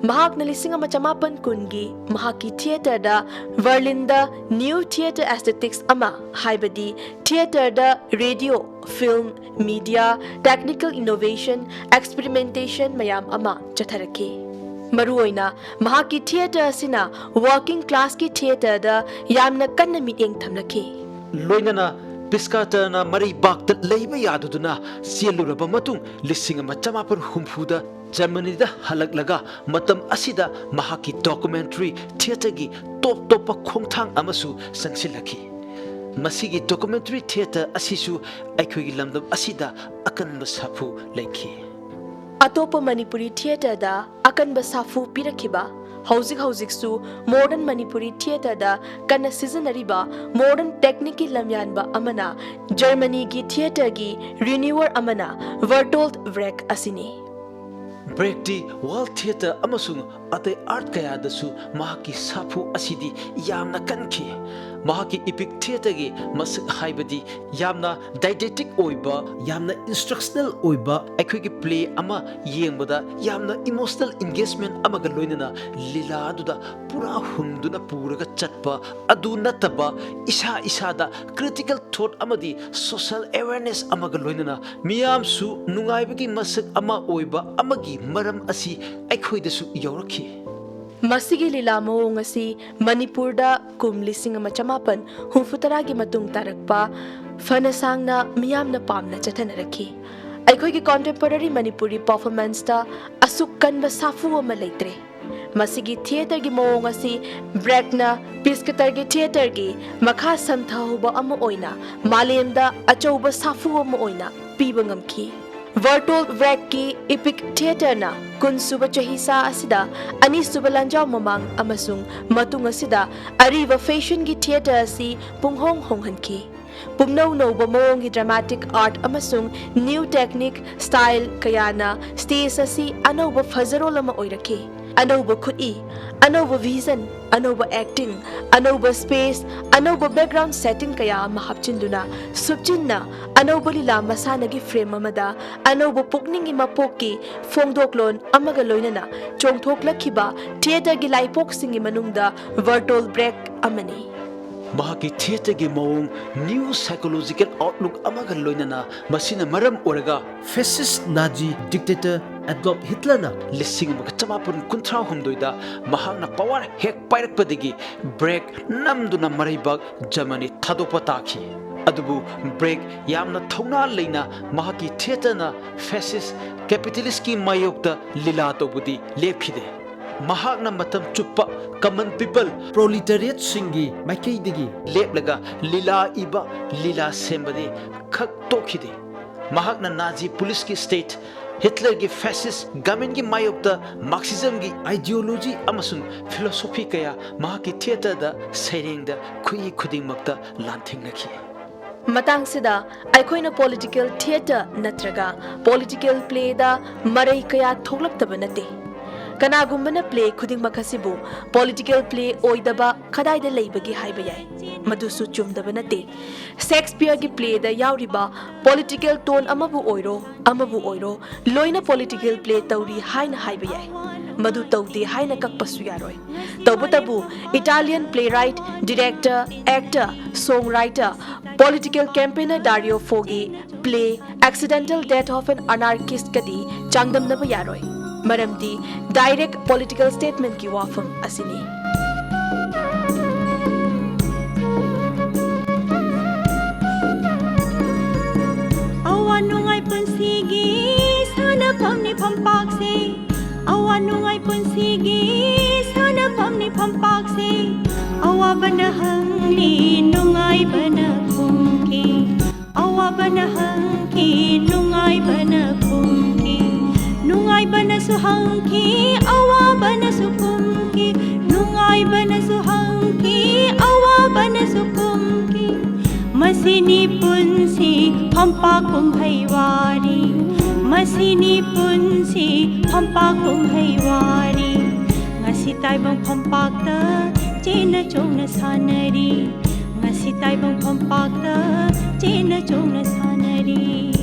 ꯃꯍꯥꯛꯅ ꯂꯤꯁꯤꯡ ꯑꯃ ꯆꯃꯥꯄꯟ ꯀꯨꯟꯒꯤ ꯃꯍꯥꯛꯀꯤ ꯊꯤꯌꯦꯇꯔꯗ ꯕꯔꯂꯤꯟꯗ ꯅ꯭ꯌꯨ ꯊꯤꯌꯦꯇꯔ ꯑꯦꯁꯊꯦꯇꯤꯛꯁ ꯑꯃ, ꯍꯥꯏꯕꯗꯤ ꯊꯤꯌꯦꯇꯔꯗ radio, film, media, technical innovation, experimentation ꯃꯌꯥꯝ ꯑꯃ ꯆꯠꯊꯔꯛꯈꯤ꯫ ꯃꯔꯨꯑꯣꯏꯅ ꯃꯍꯥꯛꯀꯤ ꯊꯤꯌꯦꯇꯔ ꯑꯁꯤꯅ ꯋꯥꯔꯀꯤꯡ ꯀ꯭ꯂꯥꯁꯀꯤ ꯊꯤꯌꯦꯇꯔꯗ ꯌꯥꯝꯅ ꯀꯟꯅ ꯃꯤꯠꯌꯦꯡ ꯊꯝꯂꯛꯈꯤ꯫ ꯂꯣꯏꯅꯅ ꯄꯤꯁꯀꯥꯇꯔꯅ ꯃꯔꯩꯕꯥꯛꯇ ꯂꯩꯕ ꯌꯥꯗꯗꯨꯅ ꯆꯦꯜꯂꯨꯔꯕ ꯃꯇꯨꯡ, ꯂꯤꯁꯤꯡ ꯑꯃ ꯆꯃꯥꯄꯟ ꯍꯨꯝꯐꯨꯗ ꯖꯔꯃꯅꯤꯗ ꯍꯜꯂꯛꯂꯒ ꯃꯇꯝ ꯑꯁꯤꯗ ꯃꯍꯥꯛꯀꯤ ꯗꯣꯀꯨꯃꯦꯟꯇꯔꯤ ꯊꯤꯌꯦꯇꯔꯒꯤ ꯇꯣꯞ ꯇꯣꯞꯄ ꯈꯣꯡꯊꯥꯡ ꯑꯃꯁꯨ ꯆꯪꯁꯤꯜꯂꯛꯈꯤ꯫ ꯃꯁꯤꯒꯤ ꯗꯣꯀꯨꯃꯦꯟꯇꯔꯤ ꯊꯤꯌꯦꯇꯔ ꯑꯁꯤꯁꯨ ꯑꯩꯈꯣꯏꯒꯤ ꯂꯝꯗꯝ ꯑꯁꯤꯗ ꯑꯀꯟꯕ ꯁꯥꯐꯨ ꯂꯩꯈꯤ꯫ ꯑꯇꯣꯞꯄ ꯃꯅꯤꯄꯨꯔꯤ ꯊꯤꯌꯦꯇꯔꯗ ꯑꯀꯟꯕ ꯁꯥꯐꯨ ꯄꯤꯔꯛꯈꯤꯕ ꯍꯧꯖꯤꯛ ꯍꯧꯖꯤꯛꯁꯨ modern Manipuri theatreꯗ ꯀꯟꯅ ꯁꯤꯖꯤꯟꯅꯔꯤꯕ modern techniqueꯀꯤ ꯂꯝꯌꯥꯟꯕ ꯑꯃꯅ ꯖꯔꯃꯅꯤꯒꯤ theatreꯒꯤ renowned ꯑꯃꯅ Bertolt Brecht ꯑꯁꯤꯅꯤ꯫ ꯕ꯭ꯔꯦꯛꯇꯤ world theatre ꯑꯃꯁꯨꯡ ꯑꯇꯩ art ꯀꯌꯥꯗꯁꯨ ꯃꯍꯥꯛꯀꯤ ꯁꯥꯐꯨ ꯑꯁꯤꯗꯤ ꯌꯥꯝꯅ ꯀꯟꯈꯤ꯫ ꯃꯍꯥꯛꯀꯤ epic theatreꯒꯤ ꯃꯁꯛ ꯍꯥꯏꯕꯗꯤ ꯌꯥꯝꯅ didactic ꯑꯣꯏꯕ, ꯌꯥꯝꯅ instructional ꯑꯣꯏꯕ, ꯑꯩꯈꯣꯏꯒꯤ play ꯑꯃ ꯌꯦꯡꯕꯗ ꯌꯥꯝꯅ emotional engagement ꯑꯃꯒ ꯂꯣꯏꯅꯅ ꯂꯤꯂꯥ ꯑꯗꯨꯗ ꯄꯨꯔꯥ ꯍꯨꯝꯗꯨꯅ ꯄꯨꯔꯒ ꯆꯠꯄ ꯑꯗꯨ ꯅꯠꯇꯕ, ꯏꯁꯥ ꯏꯁꯥꯗ critical thought ꯑꯃꯗꯤ social awareness ꯑꯃꯒ ꯂꯣꯏꯅꯅ ꯃꯤꯌꯥꯝꯁꯨ ꯅꯨꯡꯉꯥꯏꯕꯒꯤ ꯃꯁꯛ ꯑꯃ ꯑꯣꯏꯕ ꯑꯃꯒꯤ ꯃꯔꯝ ꯑꯁꯤ ꯑꯩꯈꯣꯏꯗꯁꯨ ꯌꯥꯎꯔꯛꯈꯤ꯫ ꯃꯁꯤꯒꯤ ꯂꯤꯂꯥ ꯃꯑꯣꯡ ꯑꯁꯤ ꯃꯅꯤꯄꯨꯔꯗ ꯀꯨꯝ ꯂꯤꯁꯤꯡ ꯑꯃ ꯆꯃꯥꯄꯟ ꯍꯨꯝꯐꯨ ꯇꯔꯥꯒꯤ ꯃꯇꯨꯡ ꯇꯥꯔꯛꯄ ꯐꯅ ꯁꯥꯡꯅ ꯃꯤꯌꯥꯝꯅ ꯄꯥꯝꯅ ꯆꯠꯊꯅꯔꯛꯈꯤ꯫ ꯑꯩꯈꯣꯏꯒꯤ contemporary Manipuri performanceꯇ ꯑꯁꯨꯛ ꯀꯟꯕ ꯁꯥꯐꯨ ꯑꯃ ꯂꯩꯇ꯭ꯔꯦ꯫ ꯃꯁꯤꯒꯤ theatreꯒꯤ ꯃꯑꯣꯡ ꯑꯁꯤ Brechtꯅ Piscatorꯒꯤ theatreꯒꯤ ꯃꯈꯥ ꯁꯝꯊꯍꯧꯕ ꯑꯃ ꯑꯣꯏꯅ ꯃꯥꯂꯦꯝꯗ ꯑꯆꯧꯕ ꯁꯥꯐꯨ ꯑꯃ ꯑꯣꯏꯅ ꯄꯤꯕ ꯉꯝꯈꯤ꯫ Bertolt Brechtꯀꯤ epic theatreꯅ ꯀꯨꯟꯁꯨꯕ ꯆꯍꯤꯆꯥ ꯑꯁꯤꯗ ꯑꯅꯤꯁꯨꯕ ꯂꯥꯟꯖꯥꯎ ꯃꯃꯥꯡ ꯑꯃꯁꯨꯡ ꯃꯇꯨꯡ ꯑꯁꯤꯗ ꯑꯔꯤꯕ fashionꯒꯤ theatre ꯑꯁꯤ ꯄꯨꯡꯍꯣꯡ ꯍꯣꯡꯍꯟꯈꯤ꯫ ꯄꯨꯝꯅꯧ ꯅꯧꯕ ꯃꯑꯣꯡꯒꯤ dramatic art ꯑꯃꯁꯨꯡ new technique style ꯀꯌꯥꯅ stage ꯑꯁꯤ ꯑꯅꯧꯕ ꯐꯖꯔꯣꯜ ꯑꯃ ꯑꯣꯏꯔꯛꯈꯤ꯫ ꯑꯅꯧꯕ ꯈꯨꯠꯏ, ꯑꯅꯧꯕ vision, ꯑꯅꯧꯕ acting, ꯑꯅꯧꯕ space, ꯑꯅꯧꯕ background setting ꯀꯌꯥ ꯑꯃ ꯍꯥꯞꯆꯤꯟꯗꯨꯅ ꯁꯨꯞꯆꯤꯟꯅ ꯑꯅꯧꯕ ꯂꯤꯂꯥ ꯃꯁꯥꯟꯅꯒꯤ frame ꯑꯃꯗ ꯑꯅꯧꯕ ꯄꯨꯛꯅꯤꯡꯒꯤ ꯃꯄꯣꯛꯀꯤ ꯐꯣꯡꯗꯣꯛꯂꯣꯟ ꯑꯃꯒ ꯂꯣꯏꯅꯅ ꯆꯣꯡꯊꯣꯛꯂꯛꯈꯤꯕ theatreꯒꯤ ꯂꯥꯏꯄꯣꯛꯁꯤꯡꯒꯤ ꯃꯅꯨꯡꯗ Bertolt Brecht ꯑꯃꯅꯤ꯫ ꯃꯍꯥꯛꯀꯤ theatreꯒꯤ ꯃꯑꯣꯡ new psychological outlook ꯑꯃꯒ ꯂꯣꯏꯅꯅ ꯃꯁꯤꯅ ꯃꯔꯝ ꯑꯣꯏꯔꯒ fascist Nazi dictator Adolf Hitlerꯅ ꯂꯤꯁꯤꯡ ꯑꯃꯒ ꯆꯃꯥꯄꯟ ꯀꯨꯟꯊ꯭ꯔꯥ ꯍꯨꯝꯗꯣꯏꯗ ꯃꯍꯥꯛꯅ power ꯍꯦꯛ ꯄꯥꯏꯔꯛꯄꯗꯒꯤ Brecht ꯅꯝꯗꯨꯅ ꯃꯔꯩꯕꯥꯛ ꯖꯔꯃꯅꯤ ꯊꯥꯗꯣꯛꯄ ꯇꯥꯈꯤ꯫ ꯑꯗꯨꯕꯨ Brecht ꯌꯥꯝꯅ ꯊꯧꯅꯥ ꯂꯩꯅ ꯃꯍꯥꯛꯀꯤ theatreꯅ fascist capitalistꯀꯤ ꯃꯥꯌꯣꯛꯇ ꯂꯤꯂꯥ ꯇꯧꯕꯗꯤ ꯂꯦꯞꯈꯤꯗꯦ꯫ ꯃꯍꯥꯛꯅ ꯃꯇꯝ ꯆꯨꯞꯄ common people, proletariatꯁꯤꯡꯒꯤ ꯃꯥꯏꯀꯩꯗꯒꯤ ꯂꯦꯞꯂꯒ ꯂꯤꯂꯥ ꯏꯕ, ꯂꯤꯂꯥ ꯁꯦꯝꯕꯗꯤ ꯈꯛ ꯇꯣꯛꯈꯤꯗꯦ꯫ ꯃꯍꯥꯛꯅ Nazi policeꯀꯤ state ꯍꯤꯠꯂꯔꯒꯤ ꯐꯦꯁꯤꯁ ꯒꯃꯦꯟꯒꯤ ꯃꯥꯌꯣꯛꯇ ꯃꯥꯔꯛꯁꯤꯖꯝꯒꯤ ꯑꯥꯏꯗꯤꯌꯣꯂꯣꯖꯤ ꯑꯃꯁꯨꯡ ꯐꯤꯂꯣꯁꯣꯐꯤ ꯀꯌꯥ ꯃꯍꯥꯛꯀꯤ ꯊꯤꯌꯦꯇꯔꯗ, ꯁꯩꯔꯦꯡꯗ, ꯈꯨꯠꯏ ꯈꯨꯗꯤꯡꯃꯛꯇ ꯂꯥꯟꯊꯦꯡꯅꯈꯤ꯫ ꯃꯇꯥꯡꯁꯤꯗ ꯑꯩꯈꯣꯏꯅ ꯄꯣꯂꯤꯇꯤꯀꯦꯜ ꯊꯤꯌꯦꯇꯔ ꯅꯠꯇ꯭ꯔꯒ ꯄꯣꯂꯤꯇꯤꯀꯦꯜ ꯄ꯭ꯂꯦꯗ ꯃꯔꯩ ꯀꯌꯥ ꯊꯣꯛꯂꯛꯇꯕ ꯅꯠꯇꯦ꯫ ꯀꯅꯥꯒꯨꯝꯕꯅ ꯄ꯭ꯂꯦ ꯈꯨꯗꯤꯡꯃꯛ ꯑꯁꯤꯕꯨ ꯄꯣꯂꯤꯇꯤꯀꯦꯜ ꯄ꯭ꯂꯦ ꯑꯣꯏꯗꯕ ꯀꯗꯥꯏꯗ ꯂꯩꯕꯒꯦ ꯍꯥꯏꯕ ꯌꯥꯏ꯫ ꯃꯗꯨꯁꯨ ꯆꯨꯝꯗꯕ ꯅꯠꯇꯦ꯫ ꯁꯦꯛꯁꯄꯤꯌꯔꯒꯤ ꯄ꯭ꯂꯦꯗ ꯌꯥꯎꯔꯤꯕ ꯄꯣꯂꯤꯇꯤꯀꯦꯜ ꯇꯣꯟ ꯑꯃꯕꯨ ꯑꯣꯏꯔꯣ, ꯑꯃꯕꯨ ꯑꯣꯏꯔꯣ, ꯂꯣꯏꯅ ꯄꯣꯂꯤꯇꯤꯀꯦꯜ ꯄ꯭ꯂꯦ ꯇꯧꯔꯤ ꯍꯥꯏꯅ ꯍꯥꯏꯕ ꯌꯥꯏ꯫ ꯃꯗꯨ ꯇꯧꯗꯦ ꯍꯥꯏꯅ ꯀꯛꯄꯁꯨ ꯌꯥꯔꯣꯏ꯫ ꯇꯧꯕꯇꯕꯨ Italian playwright, director, actor, song writer, political campaigner Dario Fogi play Accidental Death of an Anarchist ꯀꯗꯤ ꯆꯥꯡꯗꯝꯅꯕ ꯌꯥꯔꯣꯏ꯫ ꯃꯔꯝꯗꯤ ꯗꯥꯏꯔꯦꯛ ꯄꯣꯂꯤꯇꯤꯀꯦꯜ ꯁ꯭ꯇꯦꯠꯃꯦꯟꯠꯀꯤ ꯋꯥꯐꯝ ꯑꯁꯤꯅꯤ꯫ ꯑꯋꯥ ꯅꯨꯡꯉꯥꯏ ꯄꯨꯟꯁꯤꯒꯤ ꯁꯥꯟꯅꯐꯝꯅꯤ ꯐꯝꯄꯥꯛꯁꯦ꯫ ꯑꯋꯥ ꯅꯨꯡꯉꯥꯏ ꯄꯨꯟꯁꯤꯒꯤ ꯁꯥꯟꯅꯐꯝꯅꯤ ꯐꯝꯄꯥꯛꯁꯦ꯫ ꯑꯋꯥꯕꯅ ꯍꯪꯂꯤ, ꯅꯨꯡꯉꯥꯏꯕꯅ ꯈꯨꯝꯈꯤ꯫ ꯑꯋꯥꯕꯅ ꯍꯪꯈꯤ, ꯅꯨꯡꯉꯥꯏꯕꯅ ꯈꯨꯝꯈꯤ꯫ ꯅꯨꯡꯉꯥꯏꯕꯅꯁꯨ ꯍꯪꯈꯤ, ꯑꯋꯥꯕꯅꯁꯨ ꯈꯨꯝꯈꯤ꯫ ꯅꯨꯡꯉꯥꯏꯕꯅꯁꯨ ꯍꯪꯈꯤ, ꯑꯋꯥꯕꯅꯁꯨ ꯈꯨꯝꯈꯤ꯫ ꯃꯁꯤꯅꯤ ꯄꯨꯟꯁꯤ ꯐꯝꯄꯥꯛ ꯀꯨꯝꯍꯩ ꯋꯥꯔꯤ꯫ ꯃꯁꯤꯅꯤ ꯄꯨꯟꯁꯤ ꯐꯝꯄꯥꯛ ꯀꯨꯝꯍꯩ ꯋꯥꯔꯤ꯫ ꯉꯁꯤ ꯇꯥꯏꯕꯪ ꯐꯝꯄꯥꯛꯇ ꯆꯦꯟꯅ ꯆꯣꯡꯅ ꯁꯥꯟꯅꯔꯤ꯫ ꯉꯁꯤ ꯇꯥꯏꯕꯪ ꯐꯝꯄꯥꯛꯇ ꯆꯦꯟꯅ ꯆꯣꯡꯅ ꯁꯥꯟꯅꯔꯤ꯫